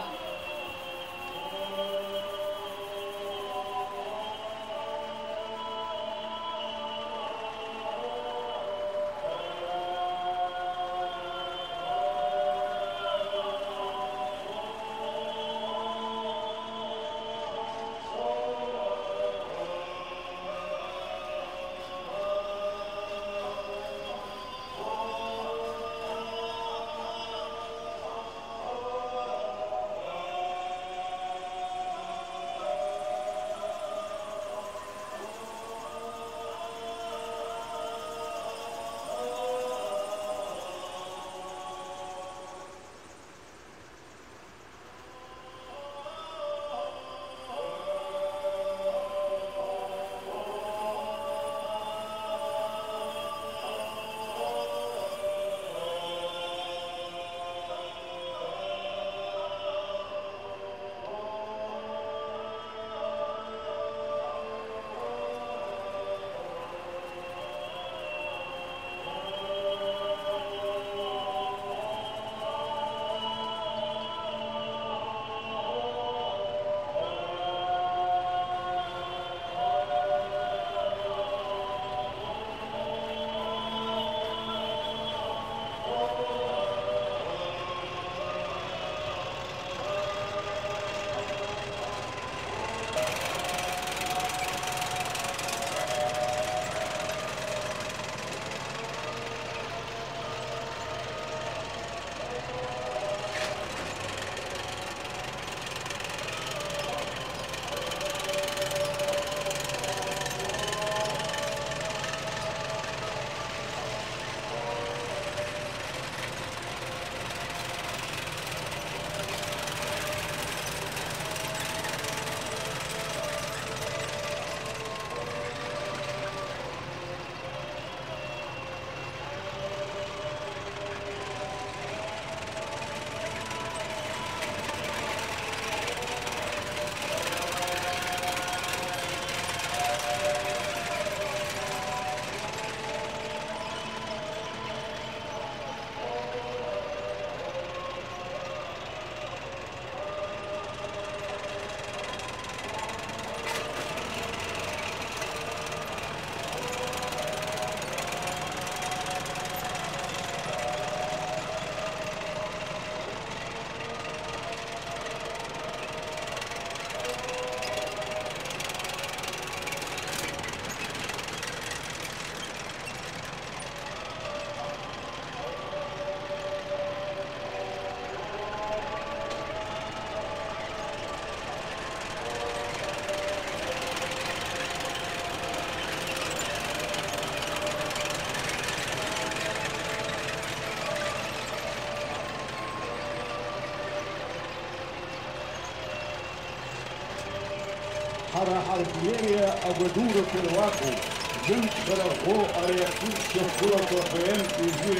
Ҳара ҳартиллериа агәадурақәа ируакуп, џьынџьхара ӷәӷәоу ареактив шьақәгылақәа Б М ҩажәи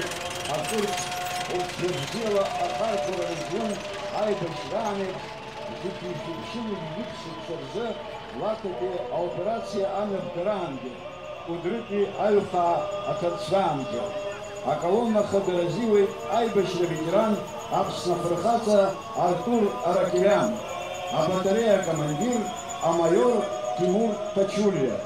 акырцә, урҭ бзиала ахархәара рызун аибашьраан еиԥш, зқьи жәшәи ԥшьынҩажәи жәиԥшь шықәса рзы Лакатәи аоперациа амҩаԥгараангьы. Кәыдрытәи аҩхаа аҭарцәраанӡа, аколонна хадара азиуеит аибашьра ветеран, Аԥсны афырхаҵа Артур Аракериан, абатареиа акомандир амаиор Тимур Ҭачулиа.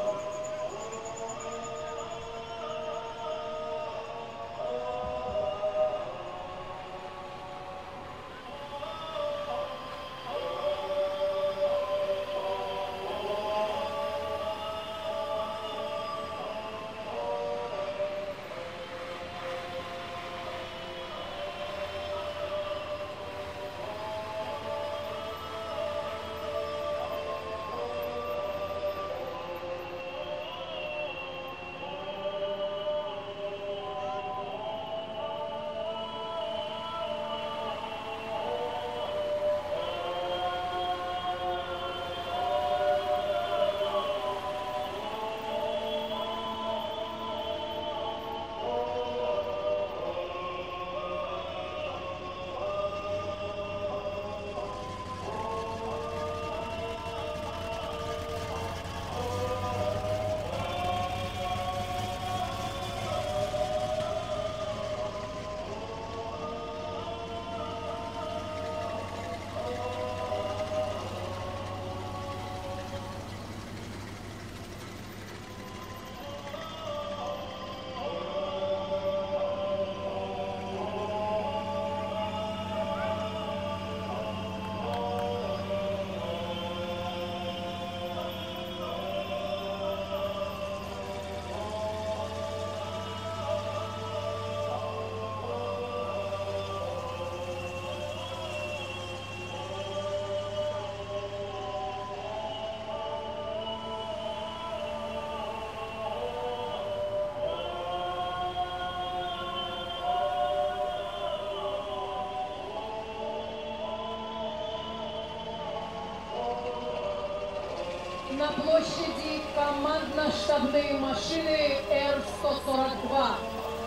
На площади командно-штабные машины Р сто сорок два,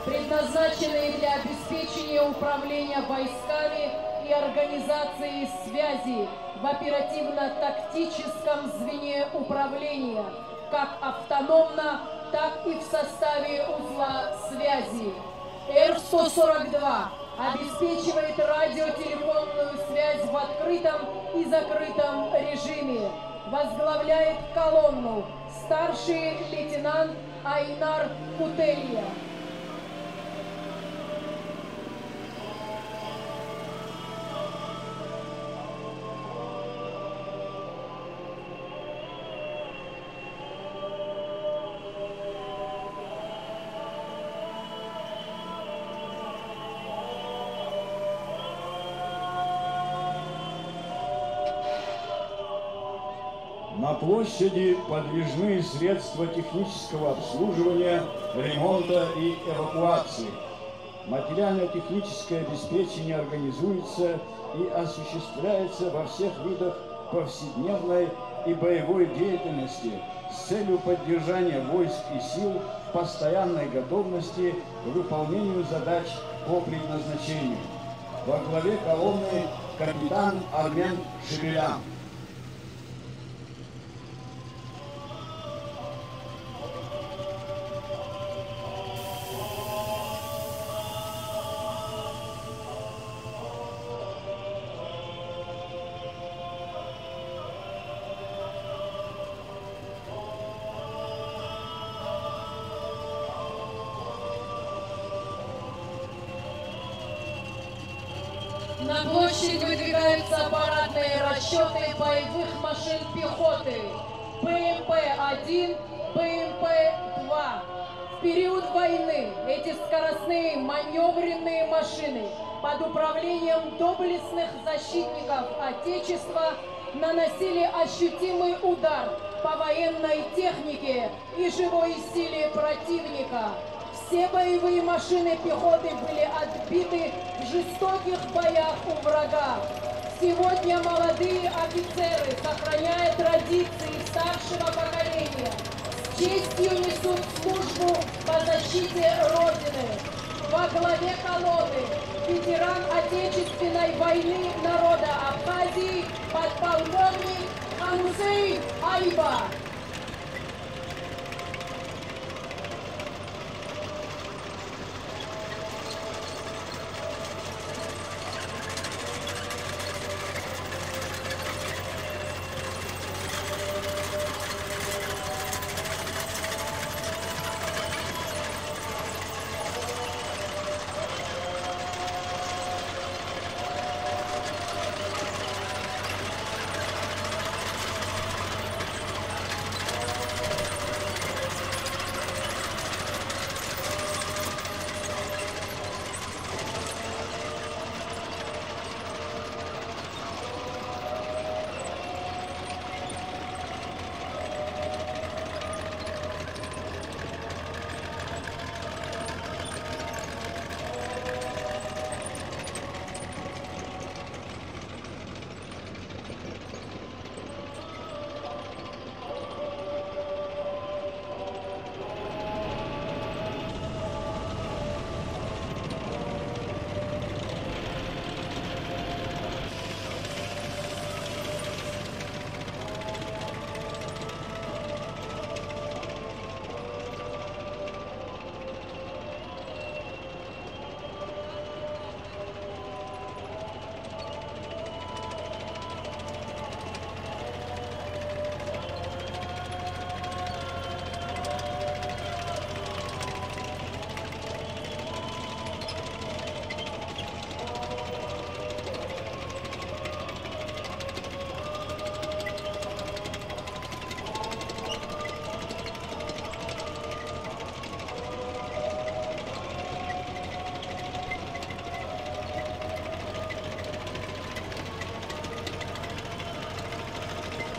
предназначенные для обеспечения управления войсками и организации связи в оперативно-тактическом звене управления, как автономно, так и в составе узла связи. Р сто сорок два обеспечивает радиотелефонную связь в открытом и закрытом режиме. Возглавляет колонну старший лейтенант Айнар Кутелья. На площади подвижные средства технического обслуживания, ремонта и эвакуации. Материально-техническое обеспечение организуется и осуществляется во всех видах повседневной и боевой деятельности с целью поддержания войск и сил в постоянной готовности к выполнению задач по предназначению. Во главе колонны капитан Армен Шевелян. На площадь выдвигаются парадные расчеты боевых машин пехоты П М П один, П М П два. В период войны эти скоростные маневренные машины под управлением доблестных защитников Отечества наносили ощутимый удар по военной технике и живой силе противника. Все боевые машины пехоты были отбиты в жестоких боях у врага. Сегодня молодые офицеры, сохраняя традиции старшего поколения, с честью несут службу по защите Родины. Во главе колонны ветеран Отечественной войны народа Абхазии подполковник Ханусей Айба.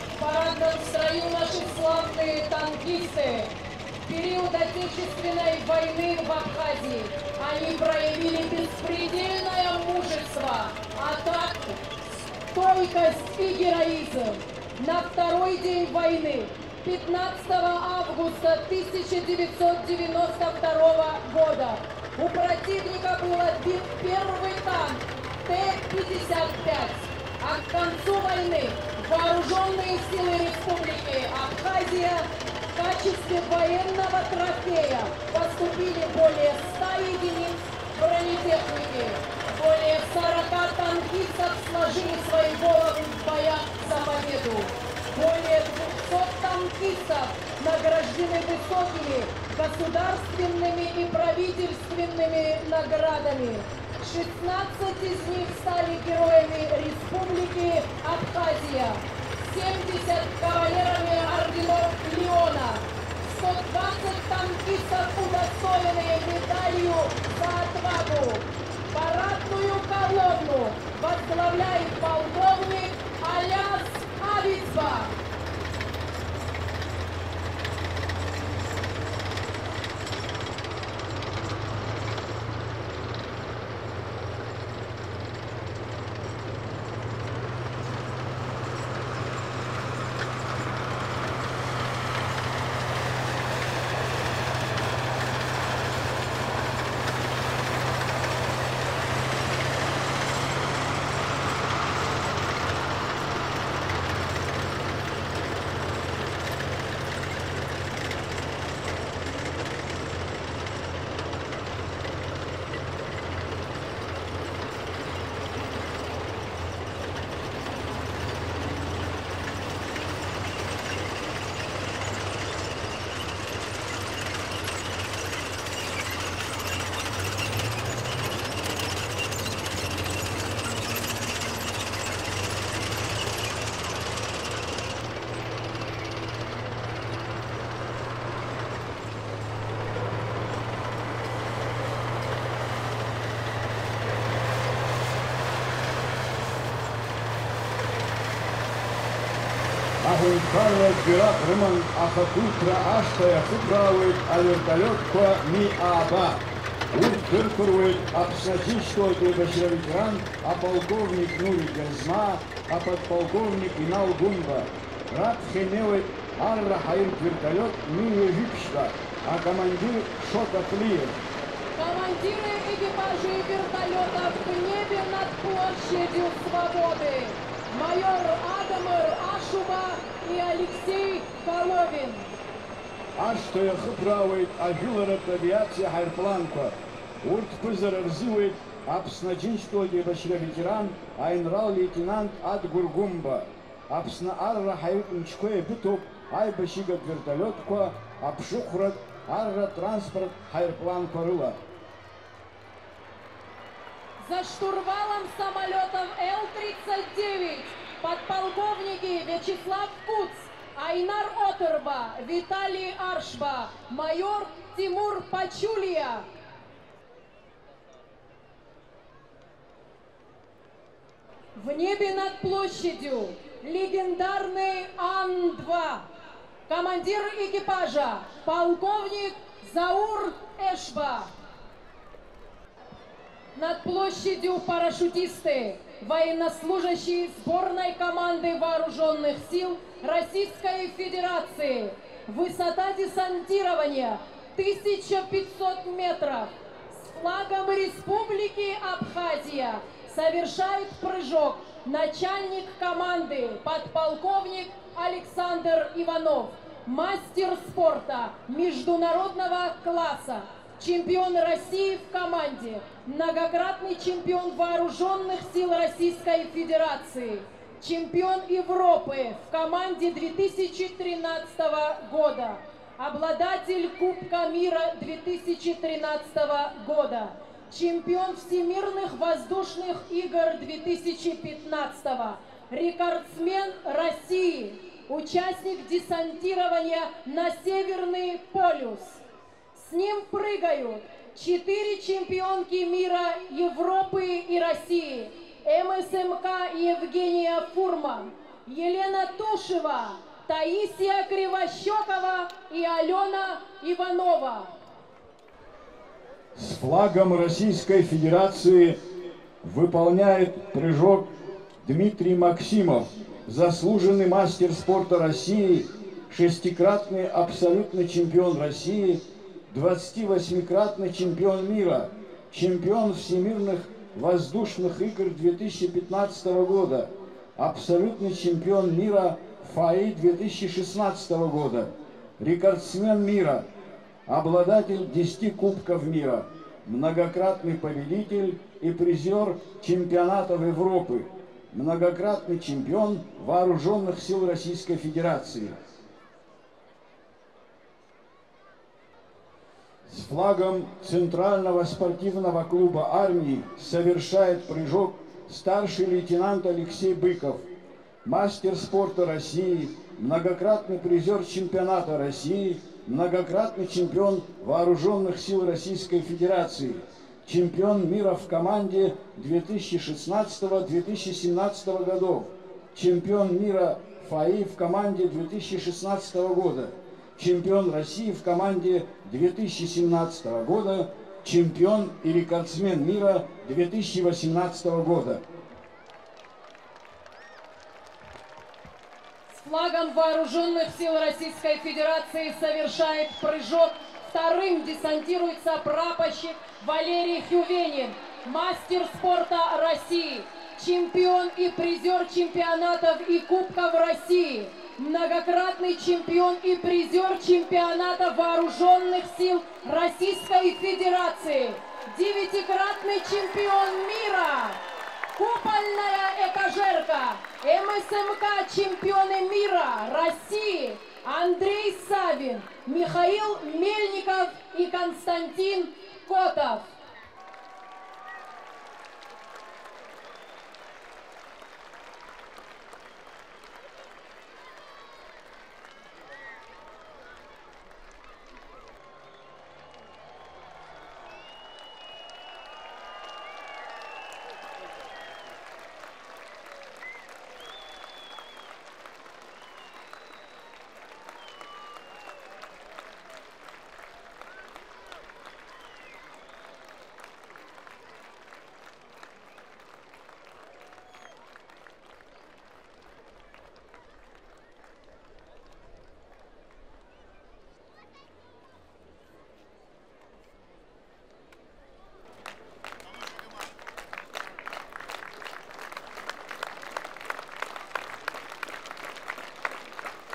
В парадном строю наши славные танкисты. В период Отечественной войны в Абхазии они проявили беспредельное мужество, а также стойкость и героизм. На второй день войны, пятнадцатого августа тысяча девятьсот девяносто второго года, у противника был отбит первый танк Т пятьдесят пять. А к концу войны вооружённые силы Республики Абхазия в качестве военного трофея поступили более ста единиц бронетехники. Более сорока танкистов сложили свои головы в боях за победу. Более двухсот танкистов награждены высокими государственными и правительственными наградами. Шестнадцать из них стали героями Республики Абхазия, семьдесят кавалерами орденов Леона, сто двадцать танкистов удостоены медалью «За отвагу». Парадную колонну возглавляет полковник Аляс Авицба. Аҳәынҭқарра бираҟ рыман ахақәиҭра ашҭа иахыԥраауеит авертолиотқәа Ми ааба. Урҭ дырԥыруеит Аԥсны Аџьынџьтәылатә еибашьра аветеран аполковник Нури Гьазмаа, аподполковник Инал Гәынба. Раԥхьа инеиуеит арра ҳаиртә вертолиот Ми ҩажәи ԥшьба, акомандир Шоҭа Ҭлиев. Командиры экипажей вертолётов в небе над площадью Свободы. Майор Адамыр Ашуба и Алексей Головин. Ашҭа иахыԥраауеит ажәыларатә авиациа ҳаирпланқәа. Урҭ ԥызара рзиуеит Аԥсны Аџьынџьтәылатә еибашьра аветеран аинрал леитенант Адгәыр Гәымба. Аԥсны арра ҳаиртә мчқәа еибыҭоуп аибашьыгатә вертолиотқәа, аԥшыхәратә, арратә транспорттә ҳаирпланқәа рыла. За штурвалом самолётов Л тридцать девять подполковники Вячеслав Куц, Айнар Отырба, Виталий Аршба, майор Тимур Пачулия. В небе над площадью легендарный Ан два. Командир экипажа полковник Заур Эшба. Над площадью парашютисты, военнослужащие сборной команды вооружённых сил Российской Федерации. Высота десантирования тысяча пятьсот метров. С флагом Республики Абхазия совершает прыжок начальник команды подполковник Александр Иванов, мастер спорта международного класса, чемпион России в команде, многократный чемпион вооружённых сил Российской Федерации, чемпион Европы в команде две тысячи тринадцатого года, обладатель Кубка мира две тысячи тринадцатого года, чемпион Всемирных воздушных игр две тысячи пятнадцатого, рекордсмен России, участник десантирования на Северный полюс. С ним прыгают четыре чемпионки мира, Европы и России: М С М К Евгения Фурман, Елена Тушева, Таисия Кривощёкова и Алёна Иванова. С флагом Российской Федерации выполняет прыжок Дмитрий Максимов, Заслуженный мастер спорта России, шестикратный абсолютный чемпион России, двадцативосьмикратный чемпион мира, чемпион всемирных воздушных игр две тысячи пятнадцатого года, абсолютный чемпион мира ФАИ две тысячи шестнадцатого года, рекордсмен мира, обладатель десяти Кубков мира, многократный победитель и призёр чемпионатов Европы, многократный чемпион Вооружённых сил Российской Федерации. С флагом Центрального спортивного клуба армии совершает прыжок старший лейтенант Алексей Быков, мастер спорта России, многократный призёр чемпионата России, многократный чемпион Вооружённых сил Российской Федерации, чемпион мира в команде две тысячи шестнадцатого две тысячи семнадцатого годов, чемпион мира ФАИ в команде две тысячи шестнадцатого года, чемпион России в команде две тысячи семнадцатого года, чемпион и рекордсмен мира две тысячи восемнадцатого года. С флагом Вооружённых сил Российской Федерации совершает прыжок. Вторым десантируется прапорщик Валерий Хювенин, мастер спорта России, чемпион и призёр чемпионатов и Кубков России, многократный чемпион и призёр чемпионата Вооружённых сил Российской Федерации, девятикратный чемпион мира, купольная этажерка, МСМК чемпионы мира России Андрей Савин, Михаил Мельников и Константин Котов.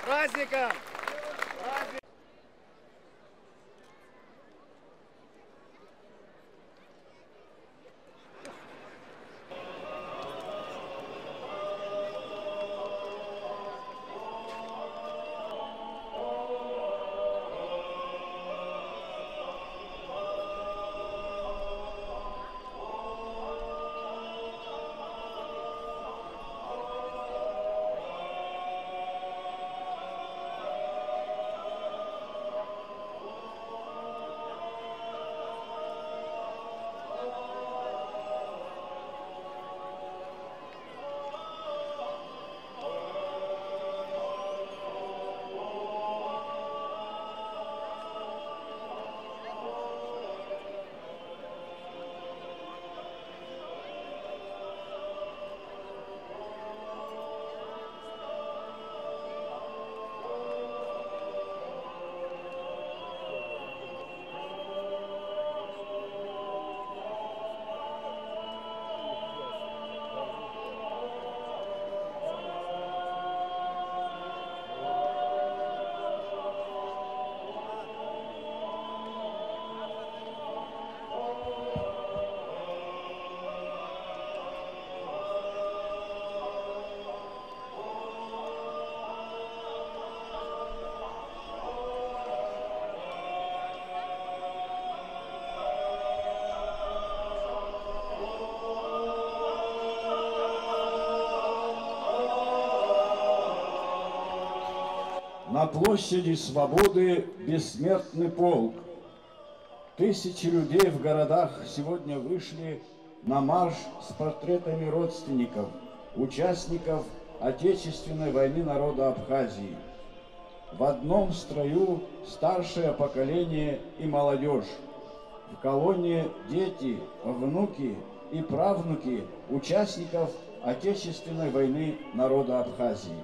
Праздником! На площади Свободы бессмертный полк. Тысячи людей в городах сегодня вышли на марш с портретами родственников, участников Отечественной войны народа Абхазии. В одном строю старшее поколение и молодёжь. В колонне дети, внуки и правнуки участников Отечественной войны народа Абхазии.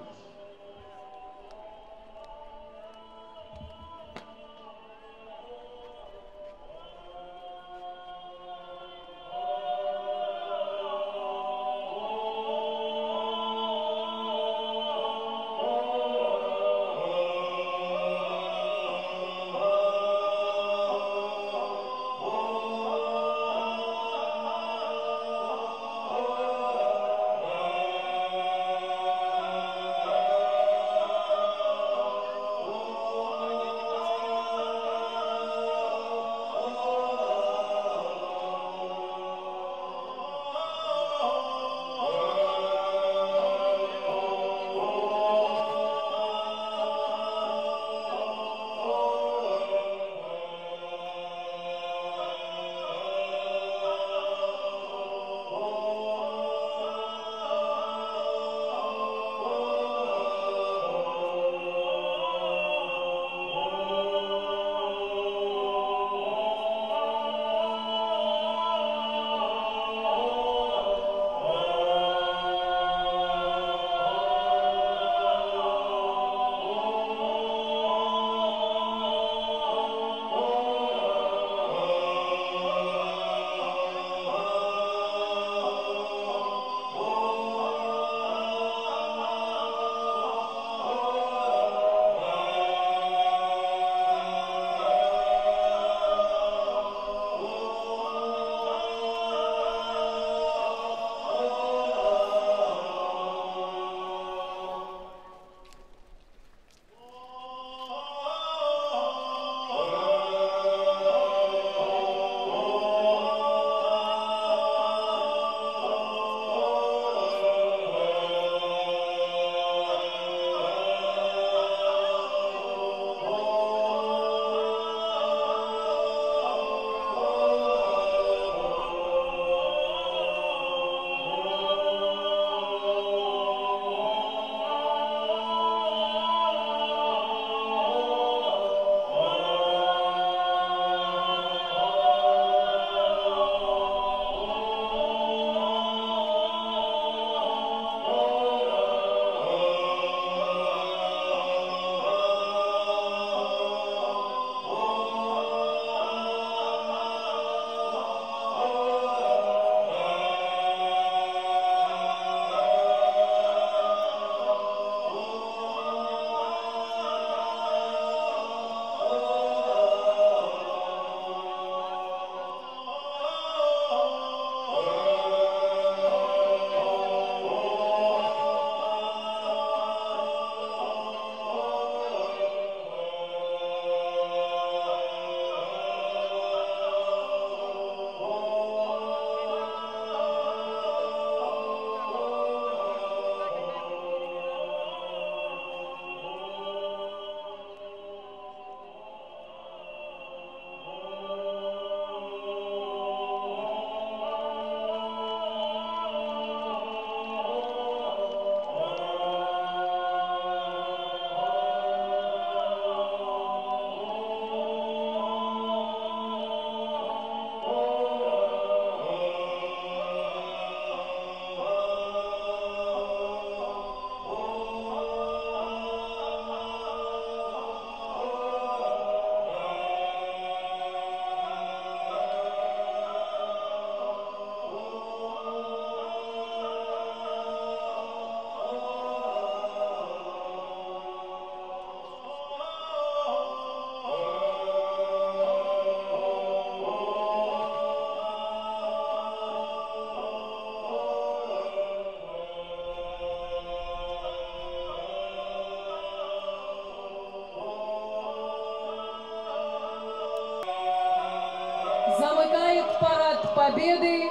Замыкает парад Победы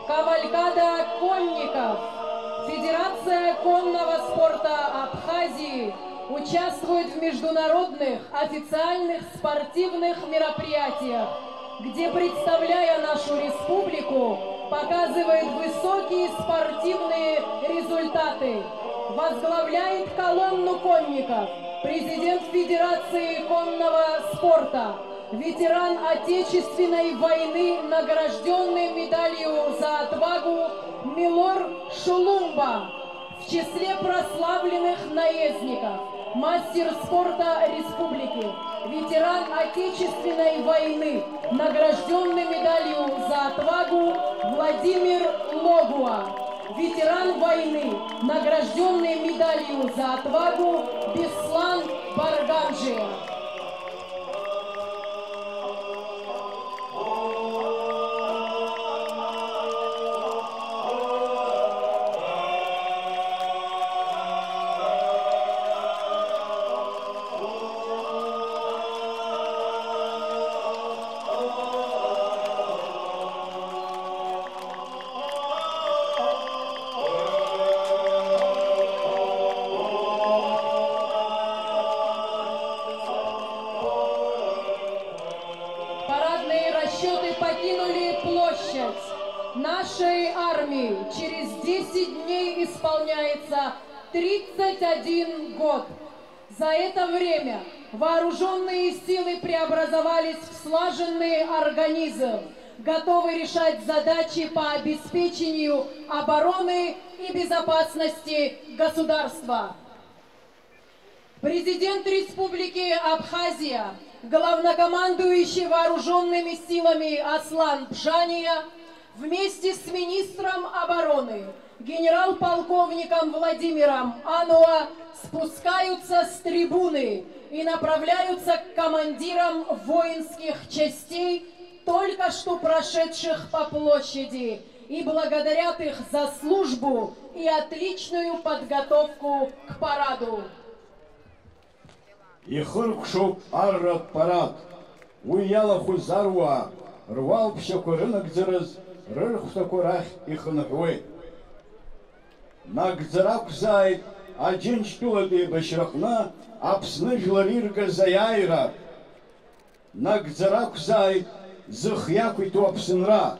кавалькада конников Федерация конного спорта Абхазии. Участвует в международных официальных спортивных мероприятиях, где, представляя нашу республику, показывает высокие спортивные результаты. Возглавляет колонну конников президент Федерации конного спорта Ветеран Отечественной войны, награждённый медалью «За отвагу» Милор Шулумба в числе прославленных наездников, мастер спорта республики, ветеран Отечественной войны, награждённый медалью «За отвагу» Владимир Логуа, ветеран войны, награждённый медалью «За отвагу» Беслан Барганджиев. Парадные расчёты покинули площадь. Нашей армии через десять дней исполняется тридцать один год. За это время вооружённые силы преобразовались в слаженный организм, готовый решать задачи по обеспечению обороны и безопасности государства. Президент Республики Абхазия, главнокомандующий вооружёнными силами Аслан Бжания вместе с министром обороны генерал-полковником Владимиром Ануа спускаются с трибуны и направляются к командирам воинских частей, только что прошедших по площади, и благодарят их за службу и отличную подготовку к параду. Ихыркәшоуп арратә парад. Уи иалахәыз аруаа руалԥшьақәа рынагӡараз рырхәҭақәа рахь ихынҳәуеит. Нагӡара ақәзааит Аџьынџьтәылатә еибашьраҟны Аԥсны жәлар иргаз аиааира. Нагӡара ақәзааит зых иақәиҭу Аԥсынра.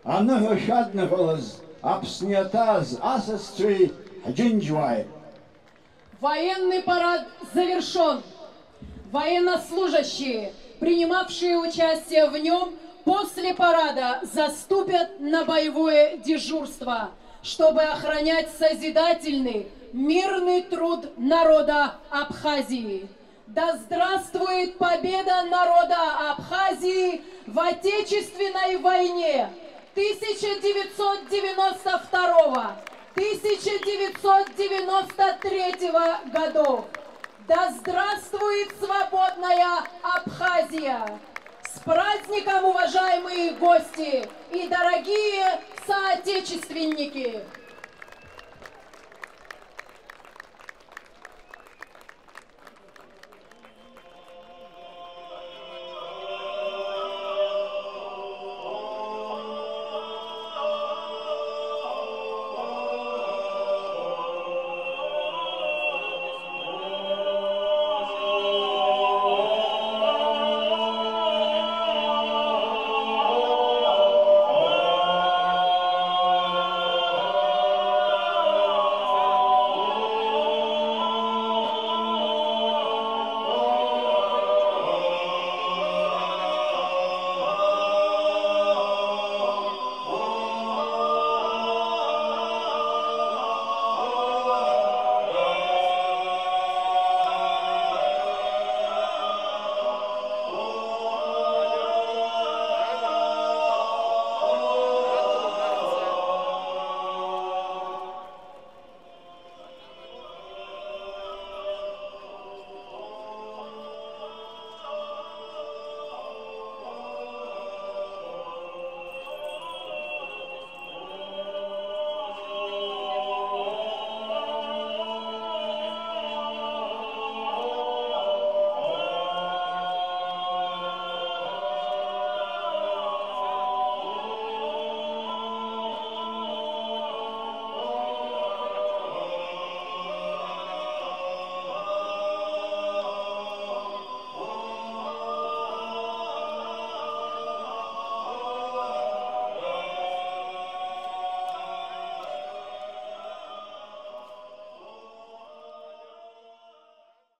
Аныҳәа шәадныҳәалаз, Аԥсны иаҭааз асасцәеи ҳџьынџьуааи. Военный парад завершён. Военнослужащие, принимавшие участие в нём, после парада заступят на боевое дежурство, чтобы охранять созидательный, мирный труд народа Абхазии. Да здравствует победа народа Абхазии в Отечественной войне тысяча девятьсот девяносто второго, тысяча девятьсот девяносто третьего годов! Да здравствует свободная Абхазия! С праздником, уважаемые гости и дорогие соотечественники!